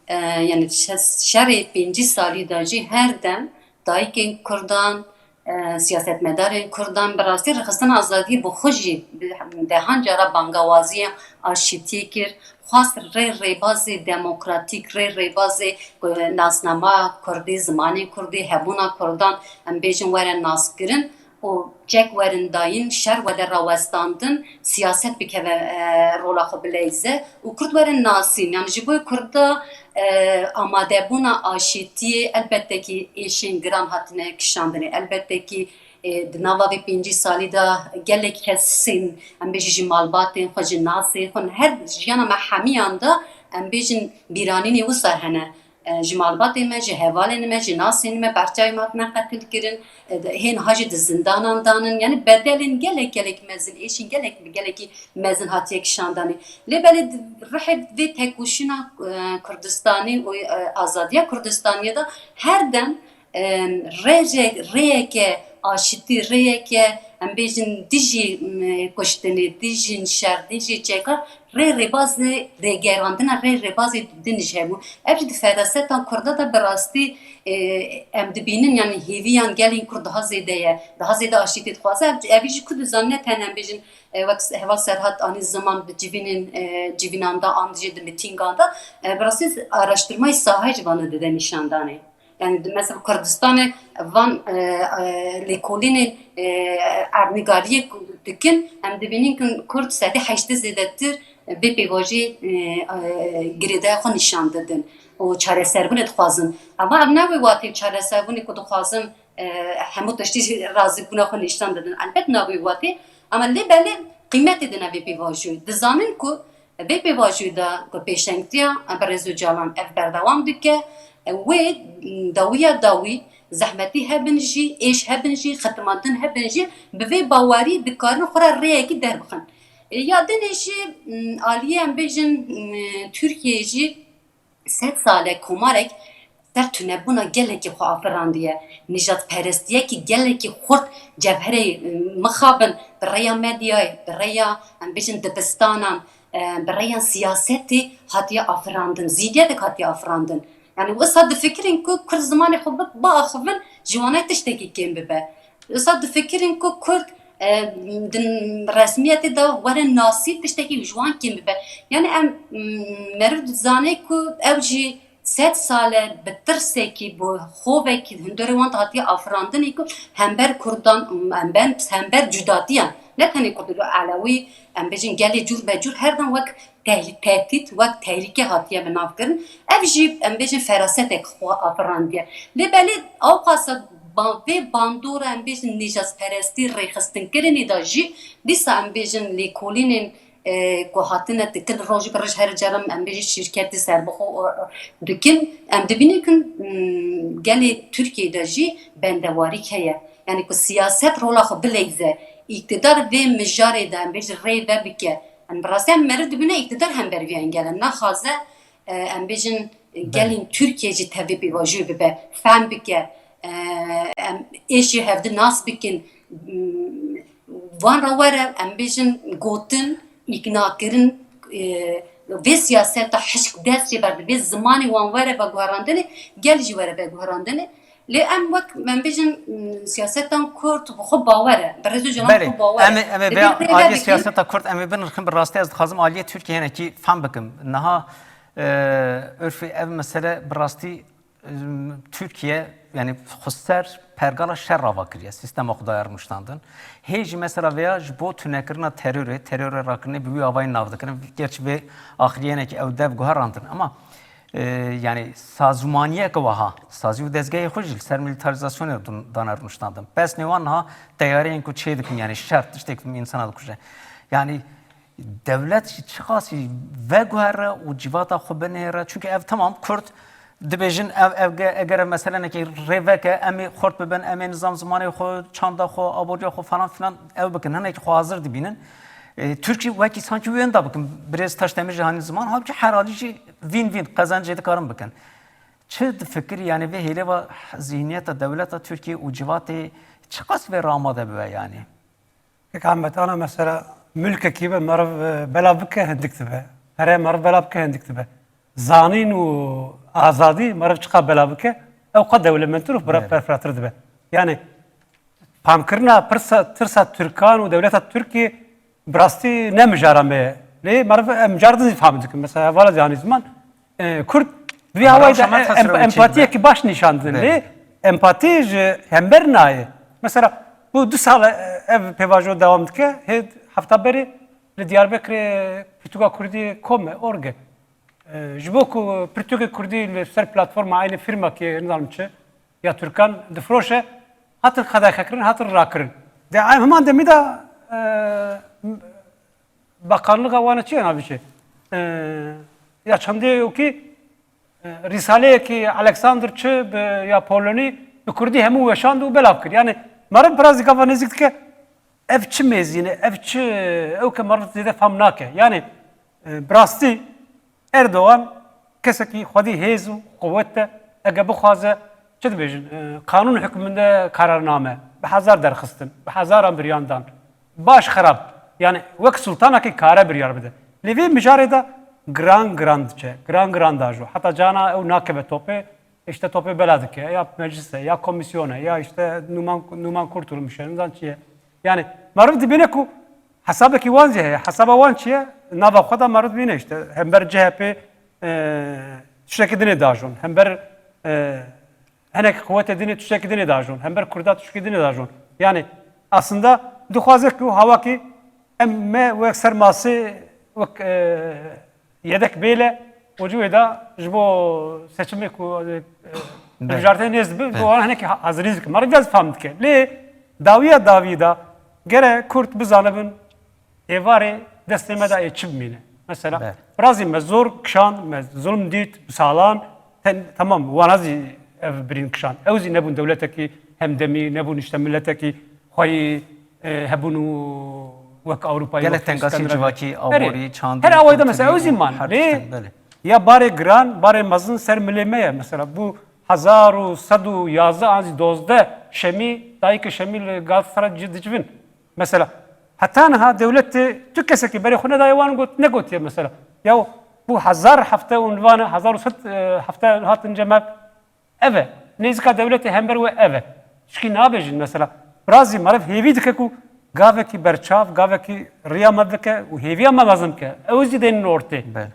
e, yani, şe-, şerê pêncî salî de jî her dem dayikên Kurdan, e, siyasetmedarên Kurdan bi rastî rêxistina azadiyê bi xwe jî bi dehan cara bangawaziyê aşîtiyê kir, xwest rê rêbazê demokratîk, rê rêbazê, e, nasnama Kurdî, zimanê Kurdî, hebûna Kurdan, em bêjin, were naskirin û çek werin dayîn, şer were rawestandin, siyaset bikeve, e, rola xwe bileyze û Kurd werin nasîn. Yani ji bo Kurda, e, amadebûna aşîtiyê elbette kî êşên giran hatine kişandinê. Elbette kî, e, di nava vê pêncî salî de gelek kesên, em bêjin, ji malbatên xwe, ji nasên xwe, her jiyana me hemiyan de, em bêjin, bîranînê wisa hene. E, ji malbatê me, ji hevalên me, ji nasên me, berçavê me hatine qetilkirin, e, de, hên ha jî di zindanan danin. Yani bedelên gelek, gelek mezin, êşên gelek, gelekî mezin hatiye kişandanê. Lê belê di rihê vê tekoşîna, e, Kurdistanê û, e, azadiya Kurdistanê de her dem, e, rê-, rê-, rêyeke aşitî, rêyeke, em bêjin, dijî, m, kuştinê, dijî şer, dijî çeka, rê rêbazê rêgerandina rê rêbazê din jî hebû. Ev jî di feraseta Kurda de bi rastî, e, em dibînin, yani hêviyan gelên Kurd daha zêde ye, daha zêde aşîtî dixwaze. Ev, ev jî ku dizanîne, tene em bêjin, e, wek heval Serhat anî ziman bi civînên, e, civînan de an jî di mitîngan de, e, bi rastî araştirmayê sahayê ji vana dide nîşandanê. Yani, di, mesela, Kurdistanê van, e, e, lêkolînên, e, erdnîgariyê ku dikin, em dibînin ku Kurd sedî heştê zêdetir vê pêvajoyê, e, e, girêdaya xwe nîşan didin û çareserbûnê dixwazin. Ama ev ne wê watê çareserbûnê ku dixwazin, e, hemû tiştî jî razîbûna xwe nîşan didin. Elbet ne wê watê, ama lê belê qîmetê dine vê pêvajoyê. Dizanin ku Vê pêvajoyê de ku pêşengtiya Birêz Ocalan ev berdewam dike, wê dawiya dawî zehmetî hebin jî, êş hebin jî, xetimandin hebin jî, bi vê bawerî dikarin xwe re rêyekî derbixin. Ya dinê jî, aliyê em bêjin, Tirkiyeyê jî sed sal e komarek ser tunebûna gelekî xwe afirandiye. Nijadperestiyekî gelekî xurt cevherê, e, mixabin bi rêya medyayê, bi rêya, em bêjin, dibistanan, e, bi rêya siyasetê hatiye afirandin, zîdiyetek hatiye afirandin. Yani wisa difikirin ku Kurd zimanê xwe bi-, biaxivin, ji wana tiştekî kêm bibe. Wisa difikirin ku Kurd, e, di resmiyetê de were nasî, tiştekî ji wan kêm bibe. Yani em, m, meriv dizane ku ew jî sed sal e bi tirsekî, bi xovekî hundirê wan hatiye afirandinê ku hember Kurdan, hember, hember cudatiyan, ne tenê Kurd, Elewî, em bêjin gelê cûr be cûr her dem wek tehlî-, tehdît, wek tehlîke hatiye bi nav kirin. Ev jî, em bêjin, ferasetek xwe afirandiye. Lê belê ewqasa ba-, vê bandora, em bêjin, nîjazperestî rêxistinkirinê de jî dîsa, em bêjin, lêkolînên, e, ku hatine dikin roj bi roj, her caran, em bêjin, şîrketê serbixwe, e, dikin. Em dibînin ku, m, gelê Tirkiyeyê de jî bendewarîk heye. Yani ku siyaset rola xwe bileyze, îktidar vê mijarê de, em bêjin, rê vebike. Yani bi rastî em meriv dibîne îktidar hember vî engel e. Naxwaze, e, em bêjin, gelên Tirkiye jî tevî pêvajoyê bibe, fehm bike, e, em êşê hevdi nas bikin. M, van re were, em bêjin, gotin, îknakirin, e, vê siyaseta hişk dest jê berde, vê zimanê wan were veguherandinê, gel jî were veguherandinê. Lê em wek, em bêjin, m, siyasetan Kurd bi xwe bawer e, bi Rêz Ocalan Belê, xwe bawer e. Em ê, em ê Divê vêya rê aliyê vedikin. Siyaseta Kurd em ê binirxin, bi rastî ez dixwazim aliyê Tirkiye hinekî fehm bikim. Niha, e, Urfî, ev mesele bi rastî, e, Tirkiye, yani xweser pergala şer rava kiriye, sîstema xwe daye rûniştandin. Hê jî mesela vêya ji bo tunekirina terorê, terorê rakirinê bi wî avayî nav dikirin. Gerçi vê axirî hinekî ew dev guherandin, ama, e, yani sazûmaniyeke wiha, sazî û dezgehê xwe jî li ser milîtarîzasyonê dun-, dane rûniştandin. Pesnê wan niha teyareyên ku çê dikin, yani şer tiştek insana dikuje. Yani dewlet jî çiqasî veguhere û civata xwe binêre, çunke ev temam Kurd dibêjin, ev, ev ge-, eger ev meselenekê rê veke, em ê xurt bibin, em ê nizam zimanê xwe, çanda xwe, aboriya xwe falan filan ew bikin. Hinekî xwe hazir dibînin. E, Tirk jî wekî sankî wenda bikin. Birêz Taşdemir jî hanî ziman, halbuki her alî jî vîn vîn qezenc jê dikarin bikin. Çi difikirî, yani vê hêlê ve zihniyeta dewleta Tirkiye û civatê çiqas vê re amade bibe yani? Kek Ahmet, ana mesela mülkekî be meriv, e, belav bike hindik dibe. Pere meriv belav bike hindik dibe. Zanîn û azadî meriv çiqa belav bike, ew qe dewlementtir û bira Evet. perfiratir dibe. Yani famkirina pirsa, tirsa Tirkan û dewleta Tirkiyê bi rastî ne mijara me ye. Lê meriv em car din zî fam dikin. Mesela hevala zî hanî ziman, e, Kurd bi vî Meriv hawayî de şamet em-, xesirewî çêdibe. empatiyekî baş nîşan didin. Belê. Lê empatî ji hember nayê. Mesela bu du sal e, ev pêvajo dewam dike. Hê hefta berê li Diyarbekirê pirtûka Kurdî kom e, org e. E, ji bo ku pirtûkê Kurdî li ser platforma aynî firmakê, nizanim çi, ya Tirkan difiroşe, hatin qedexekirin, hatin rakirin. De em heman demî de, e, Bakanlığa wana çi ya navê çi? E, ya çendê wekî, e, rîsaleyekî Alexander çi bi, ya Polonî bi Kurdî hemû weşand û belav kir. Yani meriv biraz gava nêzîk dike, ev çi mêzîne, ev çi, ew ke meriv zêde fam nake. Yani, e, bi rastî Erdogan kesekî xwedî hêz û quwet e. Ege bixwaze, çi dibêjin, e, qanûn hukminde kararname, bi hezar derxistin, bi hezaran biryan dan. Baş xerab. Yani wek sultanekî kare biryar bide. Lê vê mijarê de giran giran diçe, giran giran dajo. Heta cana ew nakeve topê, işte topê bela dike, ya meclis e, ya komisyon e, ya işte Numan, Numan Kurtulmuş e, nizan çi ye. Yani meriv dibîne ku hesabekî wan zî heye. Hesaba wan çi ye? Nava xwe de meriv dibîne işte. Hember C H P, e, tiştekî dinê dajon. Hember, e, hinek quwetê dinê tiştekî dinê dajon. Hember Kurda tiştekî dinê dajon. Yani aslında dixwaze ku hawakî em me wek ser masê, wek, e, yedek bêle û cî wê de ji bo seçimê ku, e, Belê. Hilbijartinê nêz dibe, Belê. Bo wan hinekî ha-, hazirî dike. Meriv biraz fam dike. Lê dawiya dawî de gere Kurd bizanibin êvarê destê me de ê çi bimîne. Mesela, Belê. Birazî me zor kişand, me zulm dît, bi salan, ten-, tamam, wana zî ev birîn kişand. Ew zî nebûn dewletekî hemdemî, nebûn işte miletekî xweyî, e, hebûn û wek Ewropayê, Gelek wek tengasî Skandinavya. Civakî, Berê, aborî, çandî, her awayda mesela ew zî man. Her Lê tiştin, belê. Ya barê giran, barê mezin ser milê me ye. Mesela bu hezar û sed û yazdeh an zî dozdeh Şemî, dayikê Şemî li Galatasaray ci-, dicivin. Mesela heta niha dewletê tu kesekî berê xwe nedaye wan got, negotiye mesela. Ya bu hezar hefte û nivane, hezar û sed, e, hefte hatin cem ev. Ev e. Nêzîka dewletê hember we ev e. Tişkî nabêjin mesela. Birazî meriv hêvî dike ku gavekî berçav, gavekî riya me bike û hêviya me mezin bike. Ew zî dênin ortê. Belê.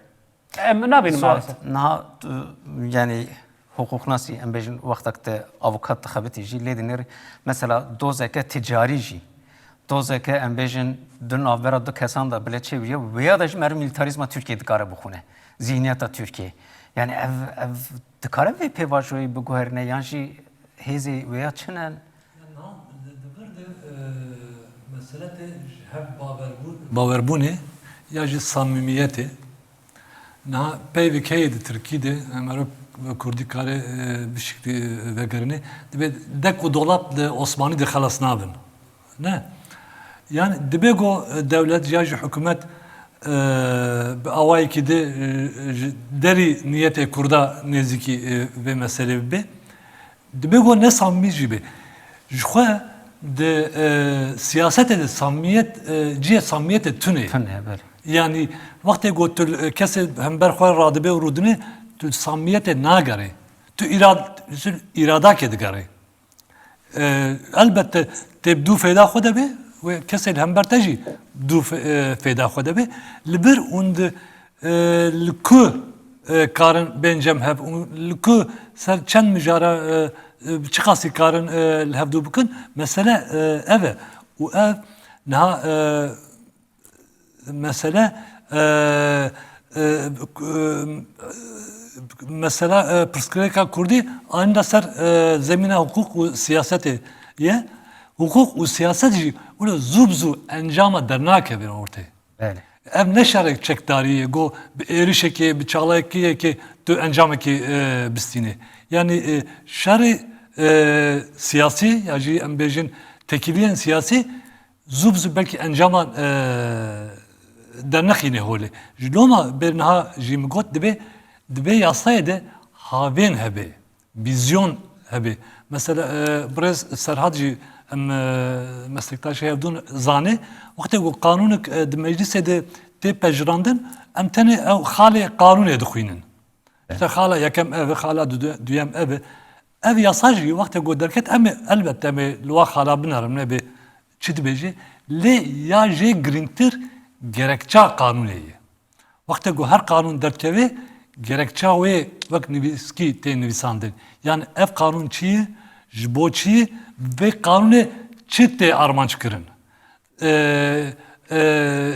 Em nabînin Suat, maalesef. Niha tu, yanî, huquqnasî, em bêjin, wextek te avokat dixebitî jî, lê dinêrî, mesela, dozeke ticarî jî, dozeke, em bêjin, di navbera du kesan de bile çêbûye, wêya de jî meriv milîtarîzma Tirkiyê dikare bixwîne, zîhniyeta Tirkiyê. Yanî ev, ev dikare vê pêvajoyê biguherîne, yan jî hêzê wêya çi ne? Niha li vir de, e, mesele te ji hev bawerbûn, bawerbûnê ya jî samîmiyetê. Niha peyvek heye di tirkî de, em ero bi kurdî kare, e, bi şiklî vegerîne, dibê dek û dolap li Osmanî de xelas nabin. Ne? Yani dibe ku dewlet ya jî hikûmet, e, bi awayekî de, e, ji derî niyetê kurda nêzîkî, e, vê meselê bibe. Dibe ku ne samîmî jî be. Ji xwe di, e, siyasetê de samîmiyet, e, cihê samîmiyetê tune ye. Tune, belê. Yani wextê ku tu, e, kesê hember xwe radibe û rûdine, tu samîmiyetê nagerê. Tu îrad-, tu îradakê digerê. E, elbette tê bi dû feyda xwe de be, wê kesê li hember te jî dû fe-, e, feyda xwe de be. Li vir hûn di, e, li ku, e, karin bên cem hev û li ku ser çend mijara, e, e, çiqasî karin, e, li hevdû bikin, mesele, e, ev e. Û ev niha, e, mesele, e, e, e, mesela, e, pirsgirêka kurdî anî de ser, e, zemîna hiqûq û siyasetê ye. Hiqûq û siyaset jî wilo zû bi zû encama dernakevin ortê. Belê. Ev ne şerek çekdarî ye, go bi êrişekê, bi çalakiyekê tu encamekê, e, bistînê. Yani, e, şerê, e, siyasî ya jî em bêjin tekîliyên siyasî zû bi zû belkî encaman, e, dernexîne holê. Ji loma berniha jî min got, dibê, dibê yasayê de havên hebe, vîzyon hebe. Mesela, e, birêz Serhat jî em, e, meslektaşê hevdûn zane, wextê ku qanûnek, e, di meclisê de tê pejirandin, em tenê ew xalê qanûnê dixwînin. İşte xala yekem ev e, xala du-, duyem ev e. Ev yasa jî wextê ku derket em ê, elbette em ê li wa xala binerin, nebe çi dibêje. Lê ya jê girîngtir gerekça qanûnê ye. Wextê ku her qanûn derdikeve, gerekça wê wek nivîskî tê nivîsandin. Yani ev qanûn çi ye, ji bo çi ye, vê qanûnê çi tê armanc kirin? E, e,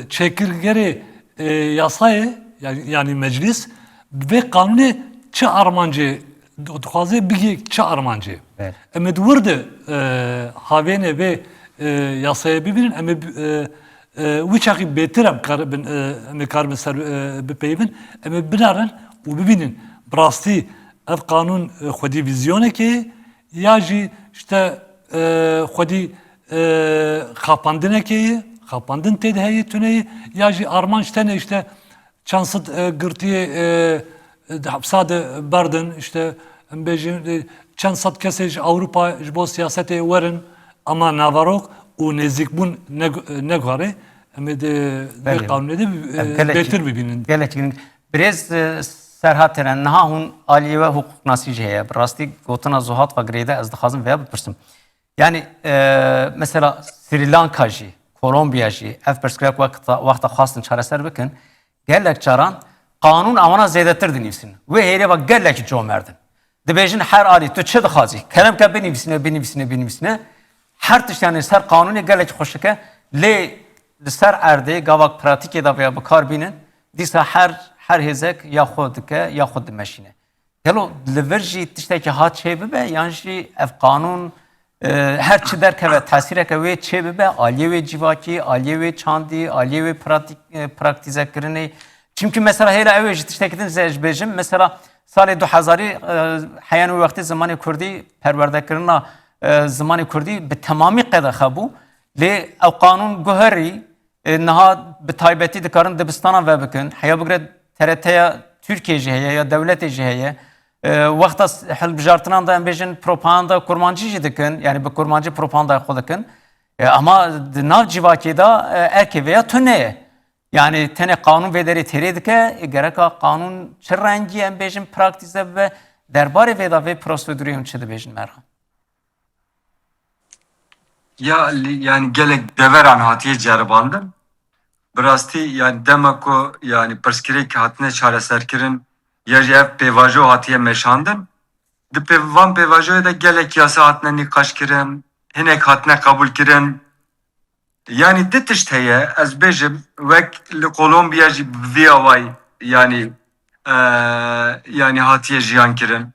çêkirgerê, e, yasayê, yani, yani meclis, bi vê qanûnê çi armancê di-, dixwaze bigê çi armancê? Evet. Em ê di wir de, e, havênê vê, e, yasayê bibînin, em ê bi-, e, e, wî çaxî bêtir em karibin, e, em ê karibin ser, e, bipeyivin, em ê binerin û bibînin. Bi rastî ev qanûn, e, xwedî vîzyonekê ye, ya jî işte, e, xwedî, e, xapandinekê ye, xapandin tê de heye tune ye, ya jî armanc tenê işte çend sed, e, girtiyê, e, di hepsa de berdin, işte em bêjin, e, çend sed kesê ji Ewropa ji bo siyasetê werin, ama naverok û nêzîkbûn ne-, neguherê. Em ê di vê Belê. qanûnê de, e, Ev gelekî- bêtir bibînin. Gelekî giring. Birêz, e, Serhat Eren, niha hûn aliyê we huquqnasî jî heye. Bi rastî gotina Zuhat ve girêde ez dixwazim vêya bipirsim. Yani, e, mesela Sri Lanka jî, Kolombiya jî, ev pirsgirêk wexta, wexta xwastin çareser bikin, gelek caran qanûn ewana zêdetir dinivîsin. Wê hêrê ve gelekî comerd in. Dibêjin her alî tu çi dixwazî? Kerem ke binivîsine, binivîsine, binivîsine. Her tişt yani ser qanûnê gelekî xweşik e. Lê li ser erdê gavak pratîkê de veya bi kar bînin, dîsa her, her hêzek ya xwe dike ya xwe dimeşîne. Gelo li vir jî tiştekî hat çê bibe yan jî ev qanûn, e, her çi derkeve tesîreke wê çê bibe aliyê wê civakî, aliyê wê çandî, aliyê wê pratik-, e, praktîzekirinê. Çimkî mesela hêla ew ê ji tiştekî din ez bêjim, mesela salê du hezarî, e, heyan wê wextê zimanê kurdî, perwerdekirina, e, zimanê kurdî bi temamî qedexe bû. Lê ew qanûn guherî, e, niha bi taybetî dikarin dibistana vebikin. Heya bigre T R T ya Tirkiyê jî heye ya dewletê jî heye. E, wexta s-, hilbijartinan de em bêjin propaganda kurmancî jî dikin. Yani bi kurmancî propagandayê xwe dikin. E, ama di nav civakê de, e, erkê vê ya tune ye. Yani tenê qanûn vê derê têrê dike, e, gereka qanûn çi rengî em bêjin praktîze bibe, derbarê vê de vê prosedurê hûn çi dibêjin merha? Ya li- yani gelek deveran hatiye ceribandin. Bi rastî, yani dema ku, yani pirsgirêk hatine çareserkirin, ya jî ev pêvajo hatiye meşandin, di pê-, van pêvajoyê de gelek yasa hatine nîqaşkirin, hinek hatine qebûlkirin. Yani di tişt heye, ez bêjim, wek li Kolombiya jî bi vî awayî, yani, e, yani hatiye jiyan kirin.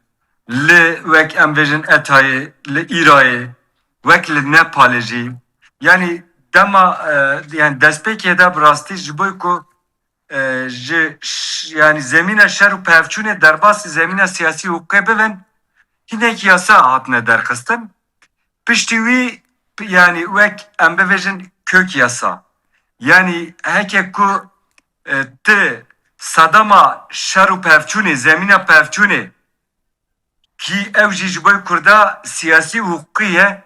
Li, wek em bêjin, ETAyê, li Îrayê, wek li Nepalê jî. Yani dema, e, yani destpêkê de bi rastî ji bo ku, e, ji ş-, yani zemîna şer û pevçûnê derbasî zemîna siyasî û huquqê bibin, hinek yasa hatine derxistin. Piştî wî, yani wek em bivêjin kök yasa. Yani heke ku, e, ti sedema şer û pevçûnê, zemîna pevçûnê, kî ew jî ji bo Kurda siyasî û huquqî ye,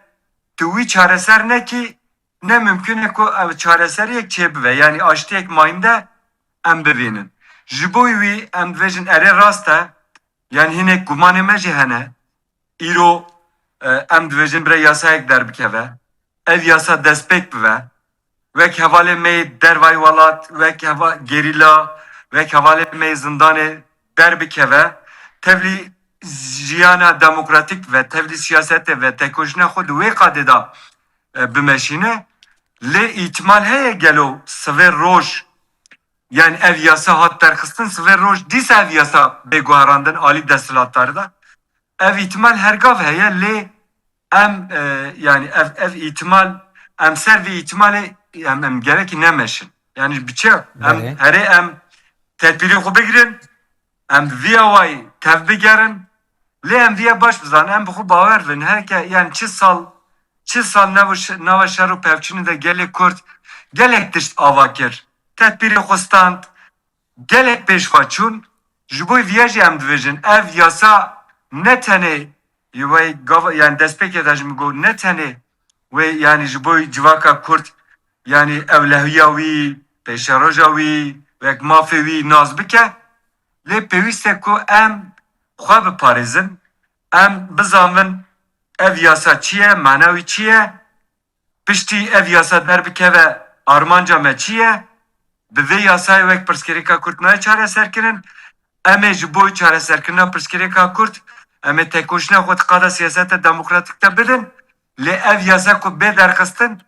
tu wî çareser nekî, ne mimkun e ku ev çareseriyek çêbibe. Yani aştiyek mayînde em bibînin. Ji bo wî em dibêjin erê rast e, yani hinek gumanê me jî hene. Îro, e, em dibêjin bire yasayek derbikeve. Ev yasa destpêk bibe. Wek hevalê me yê dervayî welat, wek heva-, gerîla, wek hevalê me yê zindanê derbikeve. Tevlî jiyana demokratîk ve, tevlî siyasetê ve, tekoşîna xwe di wê qadê de, e, bimeşîne. Lê îtimal heye gelo sivê roj, yani ev yasa hat derxistin, sivê roj dîsa ev yasa bê guherandin alî desthilatdarî de? Ev îtimal her gav heye, lê em, e, yani ev, ev îtimal, em ser vê îtimalê em, em gerekî nemeşin. Yani bi çi? Em Belê. herê em tedbîrê xwe bigirin, em vî awayî tev bigerin, lê em vîye baş bizanin, em bi xwe bawer bin. Herke, yani çi sal, çi sal nav ş-, nava şer û pevçûnê de gelê Kurd gelek tişt ava kir. Tedbîrê xwe stand, gelek pêş xwe çûn. Ji bo vîya jî em dibêjin, ev yasa ne tenê wê gava, yani destpêkê de jî min got, ne tenê wê, yani ji bo civaka Kurd, yani ewlehiya wî, pêşeroja wî, wek mafê wî nas bike. Lê pêwîst e ku em xwe biparêzin, em bizanvin ev yasa çi ye, mana wî çi ye, piştî ev yasa derbikeve armanca me çi ye? Bi vê yasayê wek pirsgirêka Kurd nayê çareserkirin. Em ê ji bo çareserkirina pirsgirêka Kurd, em ê tekoşîna xwe di qada siyaseta demokratîk de bidin. Lê ev yasa ku bê derxistin,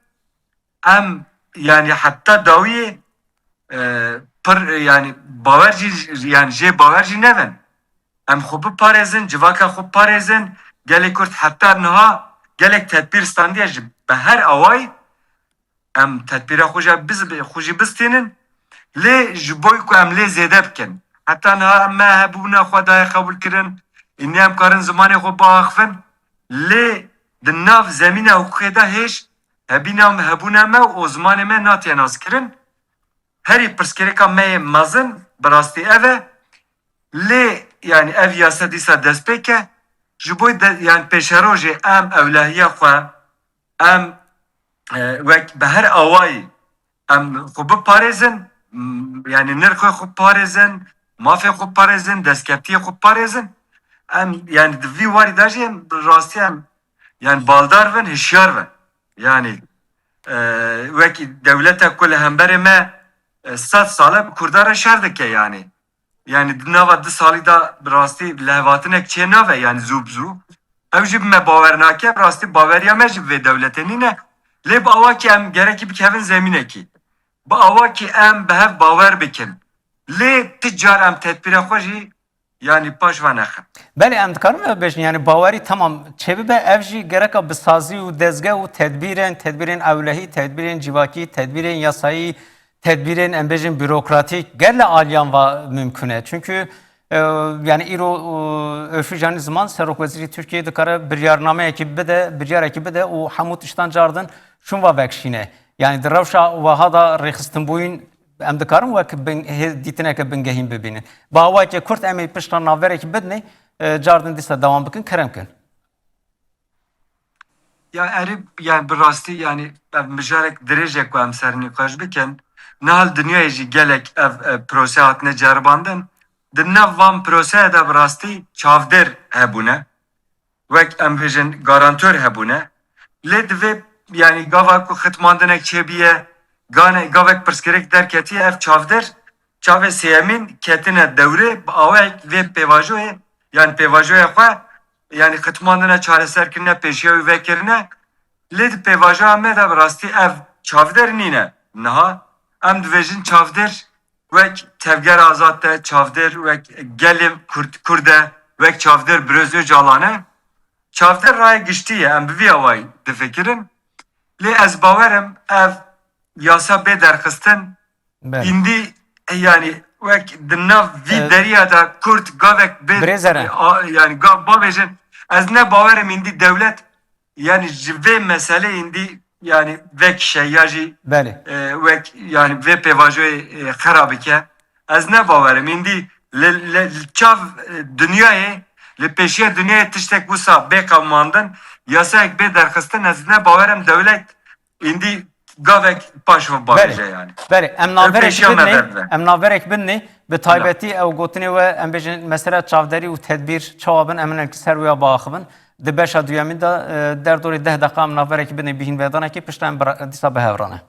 em, yani heta dawiyê, e, pir, yani bawer jî, yani jê bawer jî nebin. Em xwe biparêzin, civaka xwe biparêzin. Gelê Kurd heta niha gelek tedbîr standiye ji bi her awayî. Em tedbîra xwe jî biz-, xwe jî bistînin. Lê ji bo ku em lê zêde bikin. Heta niha em me hebûna xwe daye qebûlkirin. Îne em karin zimanê xwe biaxivin. Lê di nav zemîna hiqûqê de hêj hebîna, hebûna me û zimanê me natiye naskirin. Herî pirsgirêka me yê mezin bi rastî ev e. Lê, yani ev yasa dîsa destpêk e. Ji bo de, yani pêşerojê em ewlehiya xwe, em, e, wek bi her awayî em xwe biparêzin, m-, yani nirxê xwe biparêzin, mafê xwe biparêzin, destkeftiyê xwe biparêzin. Em, yani di vî warî de jî em bi rastî em, yani baldar bin, hişyar bin. Yani, e, wekî dewleta ku li hemberê me, e, sed sal e bi Kurda re şer dike yani. Yani di nava du salî de bi rastî lihevhatinek çê nabe yani zû bi zû. Ew jî bi me bawer nake, bi rastî baweriya me jî bi vê dewletê nîne. Lê bi awakî em gerekî bikevin zemînekî. Bi awakî em bi hev bawer bikin. Lê ti car em tedbîra xwe jî yani paş ve nexin. Belê, em dikarin ev bêjin, yani bawerî temam çêbibe, ev jî gereka bi sazî û dezge û tedbîrên, tedbîrên ewlehî, tedbîrên civakî, tedbîrên yasayî, tedbîrên, em bêjin, bürokratîk, gel li aliyan va mimkun e. Çünkü, e, yani îro, e, Öfü Janî Ziman, Serokwezîrî Tirkiyeyê dikare biryarnameyekî bide, biryarekî bide û hemû tiştan cardin şûn va vekşîne. Yani di rewşa weha da rêxistinbûyîn em dikarin wek bin-, hê-, dîtineke bingehîn bibînin. Bi awayeke kurt em ê pişta navberekî bidinê, e, cardin dîsa dewam bikin, kerem kin. Ya erê, yani bi rastî, yani ev mijarek dirêj e ku em ser nîqaş bikin. Niha li dinyayê jî gelek ev, e, prose hatine ceribandin. Di nav van proseyê de bi rastî çavdêr hebûne. Wek em bêjin garantor hebûne. Lê divê, yani gava ku xitmandinek çêbiye, Gane, gavek pirsgirêk derketiye, ev çavdir, çavê sêyemîn ketine dewrê, bi awayek vê pêvajoyê, yani pêvajoya xwe, yani qitmandine çareserkirine, pêşiya wî vekirine. Lê di pêvajoya me de bi rastî ev çavdir nîne. Niha em dibêjin çavdir wek tevger azad e, çavdir wek gelê Kurd, Kurd e, wek çavdir Birêz Ocalan e. Çavdir raya giştî ye, em bi vî awayî difikirin. Lê ez bawerim ev yasa bê derxistin, Belê. Îndî, e, yani wek di nav vî E, deriya de Kurd gavek bê, Birêz Eren. a, yani gav babêjin, ez ne bawerim îndî dewlet yani ji vê meselê îndî yani vekişe ya jî Belê. e, wek yani vê pêvajoyê e, xera bike. Ez ne bawerim îndî li, li, li çav e, dinyayê, li pêşiya dinyayê tiştek wisa bê qewimandin, yasayek bê derxistin, ez ne bawerim dewlet îndî gavek paş ve babêje yani. Belê, em naverek pêşiya me bidinê, berdine. Em naverek bidinê, bi taybetî ew gotinê we, em bêjin mesela çavderî û tedbîr çawa bin, em hinek li ser wê biaxivin. Di beşa duyemîn de, e, derdorê deh deqa em naverek bidinê bihîn vedanekê, piştre em bira-, dîsa bi hev re ne.